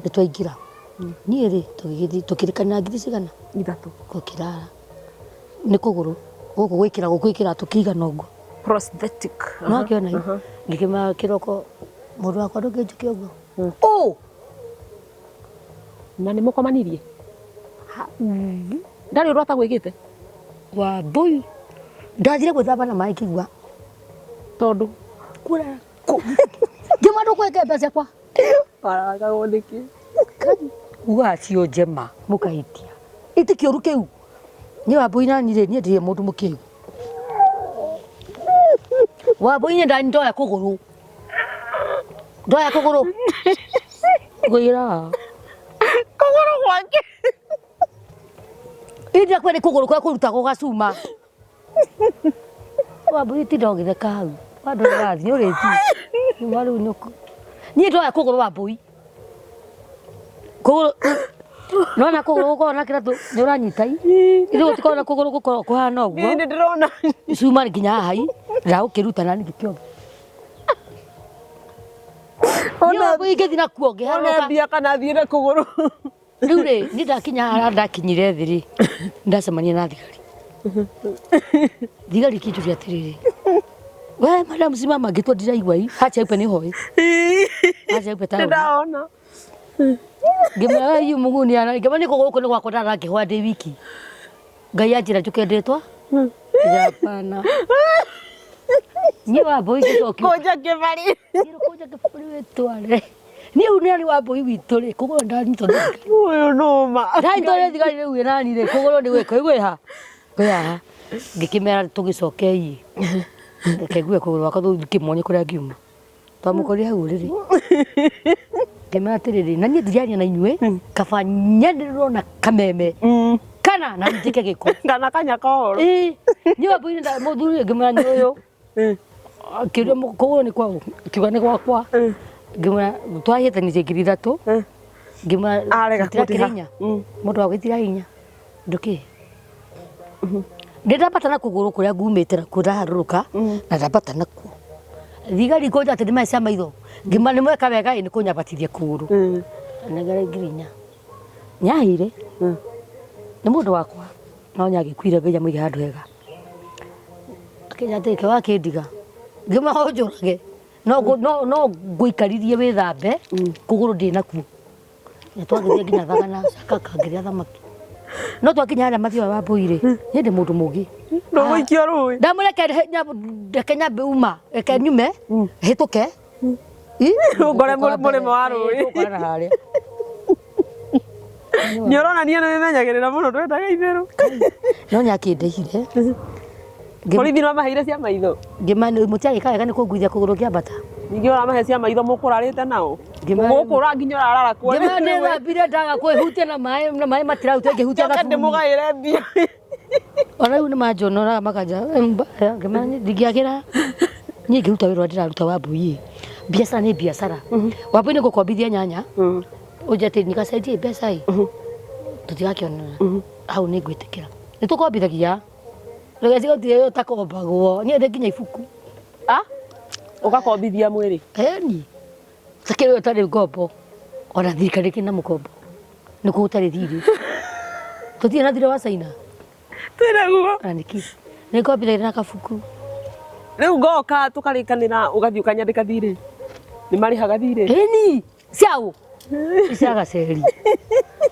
nĩ twaingĩra. Niĩ rĩ, tũgĩgĩthiĩ tũkĩrĩkanĩra ngiri cigana? 3. Tũkĩrara. Nĩ kũgũrũ, gũkũ gwĩkĩra gwĩkĩra tũkĩigana ũguo. Prosthetic. No akĩona ĩ, ngĩkĩmera kĩroko, mũndũ wakwa ndũngĩnjĩke ũguo. Ũ! Na nĩ mũkomanirie? Ndarĩ ũndũ atagwĩkĩte? Wambui. Ndathire gwĩthamba na maĩ ngĩigua. Tondũ? Kura. Ngĩmwĩra ndũkũhete mbeca ciakwa. Waragagwo nĩkĩ? Ugaga cio njema mũkahitia. Iti kĩũru kĩu. Niĩ Wambui nani rĩ, niĩ ndirĩ mũndũ mũkĩgu. Wambui niĩ ndani ndoya kũgũrũ. Ndoya kũgũrũ. Ngũira. Kũgũrũ gwake. India kweri kũgũrũ kũrĩa kũrutagwo gacuma. Wambui tinda ũgĩtheka hau. Wandũ ũrathiĩ ũrĩthiĩ. Nyuma rĩu nĩkũ. Niĩ ndoya kũgũrũ Wambui. Kũgũrũ nona kũgũrũ gũkoragwo na kĩratũ nĩ ũranyita i. Ithuĩ gũtikoragwo na kũgũrũ gũkoragwo kũhana ũguo. Niĩ nĩ ndĩrona. Cuma nginya haha i. Ndagũkĩruta na ningĩ kĩondo. Niĩ Wambui ingĩthiĩ nakuo ngĩharũrũka. One mbia kana thiĩ na kũgũrũ. Rĩu rĩ, niĩ ndakinya harĩa ndakinyire thĩ rĩ, ndacemania na thigari. Thigari ikĩnjũria atĩrĩrĩ, we madam simama, ngĩtua ndiraigua i, hacha upe nĩ hoi. Hacha upe taũni. Nĩndona. Ngĩmwĩra we yu mũguni ana, ngĩmwĩra nĩ kũgũrũ gũkũ nĩ gwakwa ndarangĩhoya ndĩ wiki. Ngai anjĩra njũke ndĩtwa? Hapana. Niĩ Wambui ngĩcokio. Kũnja kĩbari. Kũnja kĩbari wĩtware. Niĩ rĩu nĩ Wambui witũ rĩ, kũgũrũ ndanyitwo nĩ thigari. Ũyũ nũma. Ndanyitwo nĩ thigari rĩu nani rĩ, kũgũrũ nĩ gwĩka gwĩ ha? Gwĩ haha. Ngĩkĩmera tũgĩcokei. Reke ngue kũgũrũ gwakwa ngĩmuonie kũrĩa ngiuma. Twamũkorire hau ũrĩrĩ. Ngĩmera atĩrĩrĩ, na niĩ ndiraria na inyuĩ, kaba nyanĩrĩrwo na kameme. Kana na njĩke gĩko. Kana kanya kohoro. Ĩĩ. Niĩ Wambui nĩ mũthuri ngĩmwĩra nĩ ũyũ. Akĩũria kũgũrũ nĩ kwaũ? Akiuga nĩ gwakwa. Ngĩmwĩra twahĩtanirie ngiri 3. Ngĩmwĩra Arega gũtirakĩrĩ kũrĩha. hinya. Mũndũ wa gwĩtira hinya. Ndũkĩ. Ndĩndambata na kũgũrũ kũrĩa ngumĩte nakuo ndaharũrũka na ndambata nakuo. Thigari kũnja atĩ nĩ maĩ cia maitho. Ngĩmwĩra nĩ mweka wega ĩ nĩ kũnyambatithia kũgũrũ. Nengere ngiri 4. Nyaheire. Nĩ mũndũ wakwa. No nyagĩkuire Ngai amũige handũ hega. Akĩnjĩra atĩrĩ, ke wakĩndiga. Ngĩmwĩra ũnjũrage. No ngũikaririe wĩthambe kũgũrũ ndĩ nakuo. Na twagĩthiĩ nginya thagana cakaka ngĩrĩa thamaki. No twakinya harĩa mathioya wa mbũi rĩ, niĩ ndĩ mũndũ mũgĩ. Ndũgũikio rũĩ. Ndamwĩra reke nyambe uma, reke nyume, hĩtũke. Ũngore mũrĩmo wa rũĩ. Tũgũkorana harĩa. Nĩ ũronania nĩ wĩmenyagĩrĩra mũno ndwendaga itherũ. No nĩ akĩndĩhire. Borithi no maheire cia maitho. Ngĩma mũtiagĩka wega nĩ kũnguithia kũgũrũ ngĩambata. Ningĩ ũramahe cia maitho mũkũrarĩte nao. Mũgũkũra nginya ũrarara kuo. Ngĩma nĩthambire ndaga kwĩhutia na maĩ na maĩ matirauta ngĩhutia thabuni. Ndĩmũgaĩre mbia. Ona rĩu nĩ manjonoraga makanja ngĩma ndingĩagĩra niĩ ngĩruta wĩra ũrĩa ndĩraruta wa mbui. Biacara nĩ biacara. Wambui nĩ gũkombithia nyanya. Ũnje atĩ nikasaidie mbeca ĩ. Tũtigakĩonana. Hau nĩ ngwĩtĩkĩra. Nĩ tũkombithagia. Ndũgecirie gũtirĩ ũtakombagwo. Niĩ ndĩ nginya ibuku. Ah? Ũgakombithia mwĩrĩ? Ĩni. Takĩrĩ ũtarĩ ngombo. Ona thirikari ĩkĩrĩ na mũkombo. Nĩ kũu ũtarĩ thirĩ. Tũtirĩ na thirĩ wa China. Twĩnaguo. Ona nĩkĩ? Nĩ ngombithagia na kabuku. Rĩu ngoka tũkarĩkanĩra ũgathiĩ ũkanyandĩka thirĩ. Nĩ marĩhaga thirĩ? Ĩni. Ciaũ? Cia gaceri.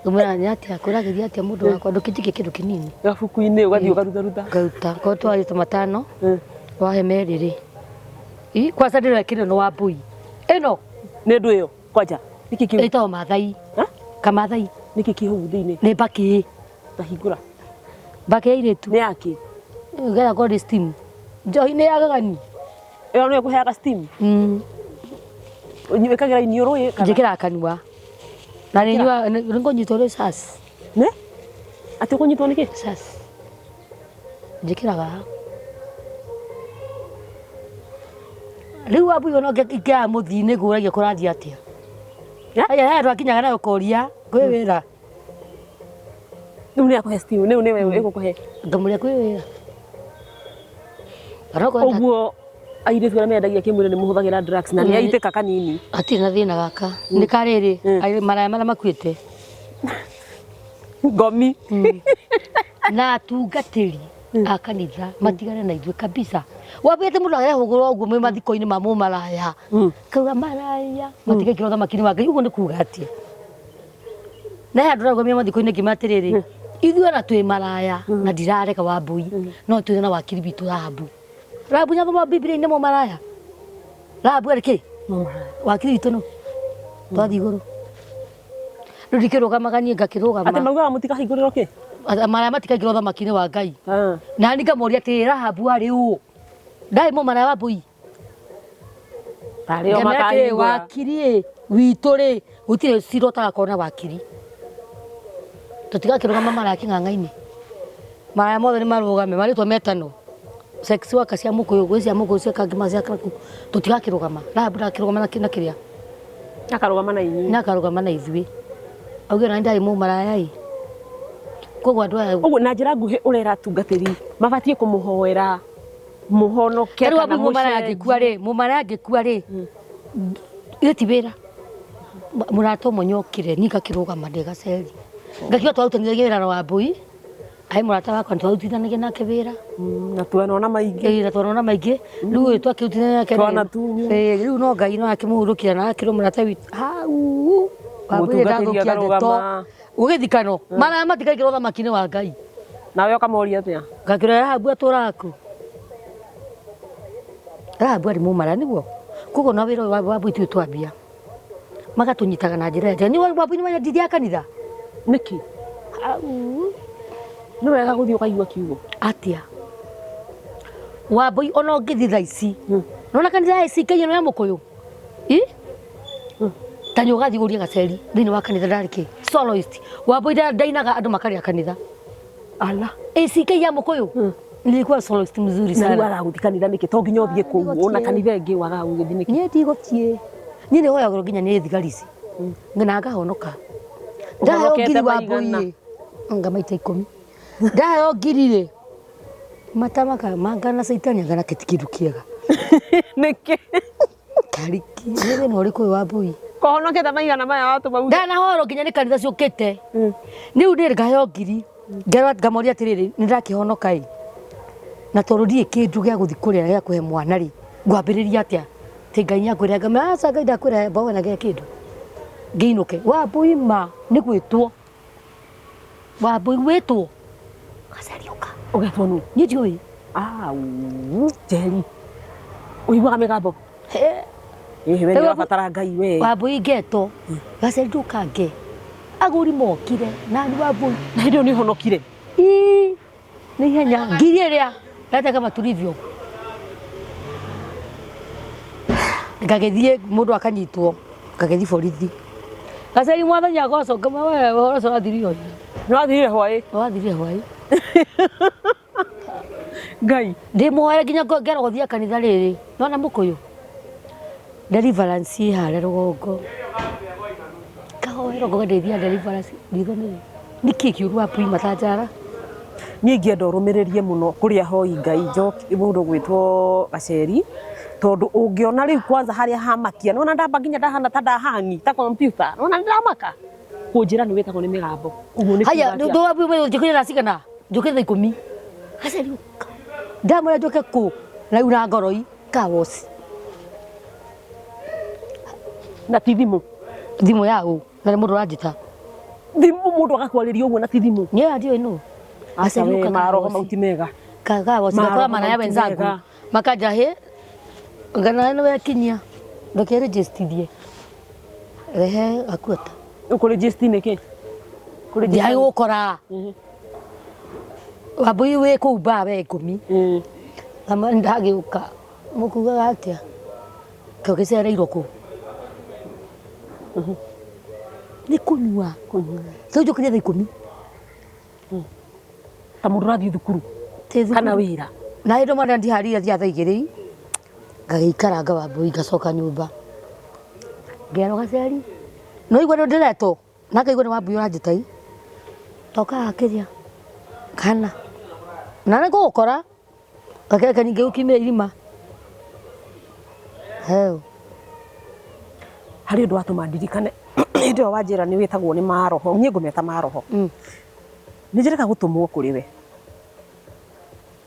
Ngũmwĩra nĩ atĩa kũragĩria atĩa mũndũ wakwa ndũkĩnjikie kĩndũ kĩnini. Gabuku-inĩ ũgathiĩ ũkarutaruta. Ngaruta. Korwo twarĩte matano wahe merĩ rĩ. Ĩ kwanza ndĩrekĩrwo nĩ wa mbui. Ĩno. Nĩ ndũ ĩyo kwanja. Nĩkĩ kĩu? Ĩtagwo Mathai. Kamathai. Nĩkĩ kĩ hau thĩinĩ? Nĩ mbakĩ. Tahingũra. Mbakĩ ya airĩtu. Nĩ yakĩ? Getha korwo nĩ steam. Njohi nĩ yagagani. Ĩyo nĩyo ĩkũheaga steam? Wĩkagĩra iniũrũ ĩ kana? Njĩkĩraga kanua. Na nĩ nyuaga nĩ ngũnyitwo nĩ SARS. Nĩ? Atĩ ũkũnyitwo nĩ kĩ? SARS. Njĩkĩraga haha. Rĩu wambui ona ingĩaga mũthii-inĩ ngũragia kũrathiĩ atĩa. Haya haya twakinyaga nayo ũkoria kwĩ wĩra. Rĩu nĩ akũhe steam, rĩu nĩwe ĩgũkũhe. Ngamũria kwĩ wĩra. Ũguo airĩtu arĩa mendagia kĩmwĩrĩ nĩ mũhũthagĩra drugs na nĩ aitĩka kanini. Hatirĩ na thĩna gaka. Nĩ karĩrĩ maraya marĩa makuĩte. Ngomi. Na atungatĩri a kanitha matigane na ithuĩ kabisa. Wambĩte mũndũ arehũgũra ũguo mwĩ mathiko-inĩ ma mũmaraya. Kauga maraya matigaikĩra ũthamaki-inĩ wa Ngai. Ũguo nĩ kuga atĩa? Na he andũ ndĩrarũgamia mathiko-inĩ ngĩmera atĩrĩrĩ, ithuĩ ona twĩ maraya na ndirarega Wambui no twĩ na wakiri witũ Rahabu. Rahabu nyathoma Bibilia-inĩ mũmaraya. Rahabu arĩ kĩ? Wakiri witũ nũ? Twathiĩ igũrũ. Rĩu ndikĩrũgamaga niĩ ngakĩrũgama. Atĩ maugaga mũtikahingũrĩrwo kĩ? Maraya matikaingĩra ũthamaki-inĩ wa Ngai. Na niĩ ngamoria atĩrĩ, Rahabu arĩ ũ? Ndarĩ mũmaraya Wambui? Tarĩ o Ngamera atĩrĩ, makahingũra. wakiri ĩ witũ rĩ gũtirĩ cira ũtagakorwo na wakiri. Tũtigakĩrũgama maraya kĩng'ang'a-inĩ. Maraya mothe nĩ marũgame marĩtwa metano. Sex worker cia mũkũyũ gwĩ cia mũkũyũ cia kangima cia karaku tũtigakĩrũgama. Rahabu ndakĩrũgama na kĩrĩa. Akarũgama na inyuĩ. Nĩ akarũgama na ithuĩ. Auge ona ndarĩ mũmaraya ĩ. Koguo andũ aya Ũguo na njĩra nguhĩ ũrera atungatĩri mabatiĩ kũmũhoera mũhonoke Rĩu kana mũmaraya mũcenjie. angĩkua rĩ, mũmaraya angĩkua rĩ, ithe ti wĩra. Mũrata ũmwe nyokire niĩ ngakĩrũgama ndĩ gaceri. Ngakiuga twarutithanagia wĩra na Wambui, aĩ mũrata wakwa nĩtwarutithanagia nake wĩra. Na twanona maingĩ. Ĩĩ na twanona maingĩ. Rĩu ũyũ twakĩrutithania nake rĩ, Twanatunywo. ĩĩ rĩu no Ngai no akĩmũhurũkia na akĩrwo mũrata witũ hau. Wambui Mũtungatĩri ndathũkia ndeto. akarũgama. Gũgĩthikano. Maraya matikaingĩra ũthamaki-inĩ wa Ngai. Nawe ũkamoria atĩa? Ngakĩrora Rahabu atũraga kũ? Rahabu arĩ mũmaraya nĩguo? Koguo na wĩra ũyũ wa Wambui ithuĩ twambia. Magatũnyitaga na njĩra njega. Nĩ Wambui nĩ wanyendithia kanitha? Nĩkĩ? Au. Nĩ wega gũthiĩ ũkaigua kiugo. Atĩa? Wambui ona ũngĩthiĩ thaa ici. Nona kanitha ya ACK ĩno ya Mũkũyũ? Ĩ? Ta nĩ ũgathiĩ ũrie gaceri thĩinĩ wa kanitha ndarĩ kĩ? Soloist. Wambui ndainaga andũ makarĩa kanitha. Ala. ACK ya Mũkũyũ? Nilikuwa soloist mzuri Na rĩu sana. wagaga gũthiĩ kanitha nĩkĩ? To nginya ũthiĩ kũu ona kanitha ĩngĩ wagaga gũgĩthiĩ nĩkĩ? Niĩ ndigũthiĩ. Niĩ nĩ hoyagĩrwo nginya nĩ thigari ici. Na ngahonoka. Ndaheo Ũhonokete ngiri Wambui maigana? ĩ. Anga maita ikũmi. Ndaheo ngiri rĩ. Matamaka manga na caitani anga nake ti kĩndũ kĩega. Nĩkĩ? Kariki. Nĩ thĩna ũrĩkũ ũyũ Wambui? Kohonokete maigana maya watũma uge? Ndanahoerwo nginya nĩ kanitha ciũkĩte. Rĩu niĩ ngaheo ngiri. Ngerwo ngamoria atĩrĩrĩ, nĩ ndakĩhonoka ĩ. Na tondũ ndirĩ kĩndũ gĩa gũthiĩ kũrĩa gĩa kũhe mwana rĩ, ngwambĩrĩria atĩa? Ti Ngai nĩakwĩra ngamwĩra aca Ngai ndakwĩra mboga na kĩndũ ngĩinũke. Wambũi ma nĩ gwĩtwo Wambũi gwĩtwo gacariũka. Ũgetwo nũ? Niĩ ndiũĩ. Au, Njeri. Ũiguaga mĩgambo? Ĩhĩ we nĩ ũrabatara Ngai we. Wambũi ngetwo gacari ndũkange. Agũri mokire nani Wambũi. Na hĩndĩ ĩyo nĩ ũhonokire? Ii nĩ ihenya ngiri ĩrĩa yatega maturivyo ngagĩthiĩ mũndũ akanyitwo ngagĩthiĩ borithi gacari mwathani agoco ngama we ũhoro ũcio wathirire ũyũ. Nĩ wathirire hwaĩ? Wathirire hwaĩ. Ngai. Ndĩ mũhoere nginya ngerwo gũthiĩ kanitha rĩrĩ nona mũkũyũ deliverance ĩ harĩa rũgongo ngahoerwo ngoga ndĩthiaga deliverance ritho nĩ nĩkĩ kĩũru wapu matanjara. Niĩ ingĩenda ũrũmĩrĩrie mũno kũrĩa hoi Ngai njoki mũndũ ũgwĩtwo Gaceri tondũ ũngĩona rĩu kwanza harĩa hamakia nĩwona ndamba nginya ndahana ta ndahangi ta kompiuta nĩwona nĩndamaka kũnjĩra nĩ wĩtagwo nĩ mĩgambo ũguo nĩ Haya, kuga atĩa? ndå njũkire thaa cigana? Njũkire thaa ikũmi. Gaceri ũka. Ndamwĩra njũke kũ? Na rĩu na ngoroi kawoci. Na ti thimũ. Thimũ ya ũ? Na nĩ mũndũ ũranjĩta. Thimũ mũndũ agakwarĩria ũguo na ti thimũ. Niĩ ndiũĩ nũ. Aca Gaceri we ũka maroho kawoci. mau ti mega. Kawoci. Maroho Gakora mana ya mau ti wenzangu. mega. Makanja hĩ. Ngana nĩ wekinyia. Ndũkerĩnjĩstithie. Rehe gakuota. Ũkũrĩnjĩsti nĩkĩ? Ndiaĩ gũkora. Wambũi wĩ kũu mbaa we ikũmi. Ngama ndagĩũka. Mũkugaga atĩa? Kĩo gĩcereirwo kũ? Nĩ kũnyua. Rĩu njũkire thaa ikũmi. Ta mũndũ ũrathiĩ thukuru Ti thukuru. kana wĩra. Na hĩndĩ mwana ndiharire thia thaa igĩrĩ ngagĩikaranga Wambũi ngacoka nyũmba ngerwo gaceri no igua nĩ ndĩretwo na ngaigua nĩ Wambũi ũranjĩta ĩ toka kĩrĩa kana na nĩ ngũgũkora ngakĩreka ningĩ gũkiumĩra irima heo. Harĩ ũndũ watũma ndirikane hĩndĩ ĩyo wanjĩra nĩ wĩtagwo nĩ maroho niĩ ngũmeta maroho. Nĩ njĩrĩga gũtũmwo kũrĩ we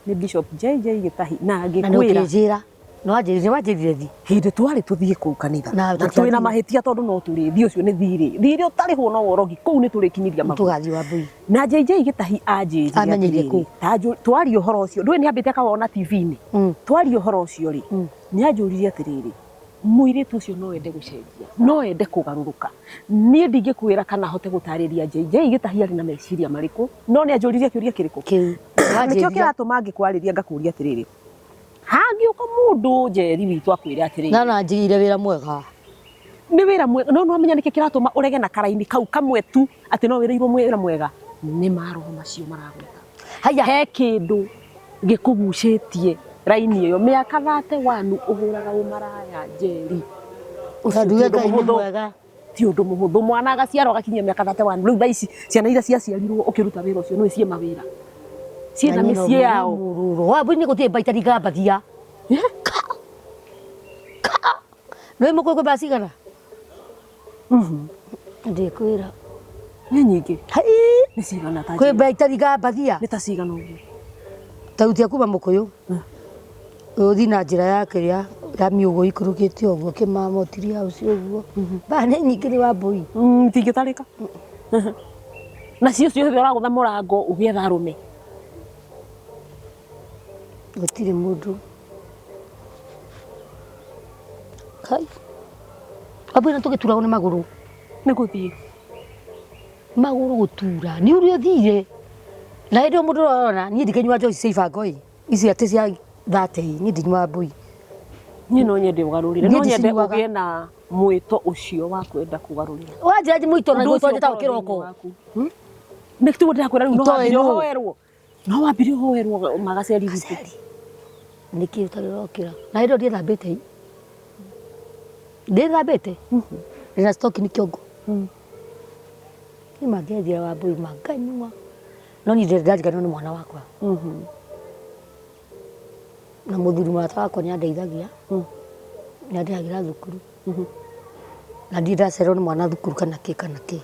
nĩ Bishop JJ Gĩtahi na Na nĩ ngĩkwĩra ũkĩnjĩra nĩ wanjĩrire wanjĩrire thi hĩndĩ twarĩ tũthiĩ kũu kanitha Na na twĩna tũtiathiire. mahĩtia tondũ no tũrĩthiĩ ũcio nĩ thirĩ thirĩ ũtarĩhwo no worogi kũu nĩ tũrĩkinyithia magũrũ. Tũgathiĩ Wambũi. Na JJ Gĩtahi anjĩrire Amenyeire atĩrĩrĩ, kũ? twaria ũhoro ũcio ndũĩ nĩ ambĩte akawona TV-inĩ. Twaria ũhoro ũcio rĩ nĩ anjũririe atĩrĩrĩ mũirĩtu ũcio no ende gũcenjia no ende kũgarũrũka niĩ ndingĩkwĩra kana hote gũtarĩria JJ Gĩtahi arĩ na meciria marĩkũ no nĩ anjũririe kĩũria kĩrĩkũ Kĩu. nĩkĩo Wanjĩrire. kĩratũma ngĩkwarĩria ngakũria atĩrĩrĩ hangĩũka mũndũ Njeri witũ akwĩre atĩrĩrĩ Na na njigire wĩra mwega. Nĩ wĩra mwega no nĩwamenya nĩkĩ kĩratũma ũrege na karaini kau kamwe tu atĩ no wĩrĩirwo wĩra mwega nĩ maroho macio maragwĩta. Haya. He kĩndũ gĩkũgucĩtie raini ĩyo mĩaka thate wanu ũhũraga ũmaraya Njeri. Ũcio ti Nduge ũndũ Ngai nĩ mũhũthũ. mwega. Ti ũndũ mũhũthũ mwana agaciarwo agakinyia mĩaka thate wanu rĩu thaa ici ciana iria ciaciarirwo ũkĩruta wĩra ũcio nĩũĩ ciĩ mawĩra ciĩna mĩciĩ yao. Wambũi nĩ gũtirĩ mbaita ndingambathia. Nĩ mũkũyũ kwĩ mbaa cigana? Ndikwĩra. Nĩ nyingĩ. Hai! Nĩ cigana ta Kwĩ njĩra? mbaita ndingambathia. Nĩ ta cigana ũguo? Ta rutia kuma mũkũyũ. Ũthiĩ na njĩra ya kĩrĩa ya mĩũgũ ikũrũkĩte ũguo kĩmamo tree house ũguo. Mbaa nĩ nyingĩ nĩ Wambũi. Itingĩtarĩka. Nacio ciothe ũragũtha mũrango ũgĩetha arũme. Gũtirĩ mũndũ. Kai. Wambũi na tũgĩturagwo nĩ magũrũ. Nĩ gũthiĩ. Magũrũ gũtura. Nĩ ũrĩa ũthire. Na hĩndĩ ĩyo mũndũ ũrona niĩ ndikĩnyua njohi cia ibango ĩ. Ici atĩ cia thate ĩ niĩ ndinyuaga mbũi. Niĩ no nyende ũgarũrĩre. Niĩ No nyende ndicinyuaga. ũgĩe na mwĩto ũcio wa kwenda kũgarũrĩra. Wanjĩra mwĩto na Ũndũ gwĩtwo ũcio njĩtagwo ũkorwo thĩinĩ kĩroko. waku. Nĩ tiguo ndĩrakwĩra rĩu no Itoĩ wambire nũ? ũhoerwo. No wambire ũhoerwo magaceri witũ. Gaceri. Nĩkĩ ũtarĩ ũrokĩra? Na hĩndĩ ĩyo ndiĩthambĩte ĩ. Ndiĩthambĩte. Ndĩna stocking kĩongo. Niĩ mangĩanjĩra Wambũi manganyua. No niĩ ndariganĩrwo nĩ mwana wakwa. Na mũthuri mũrata wakwa nĩ andeithagia. Nĩ andĩhagĩra thukuru. Na ndirĩ ndacererwo nĩ mwana thukuru kana kĩ kana kĩ.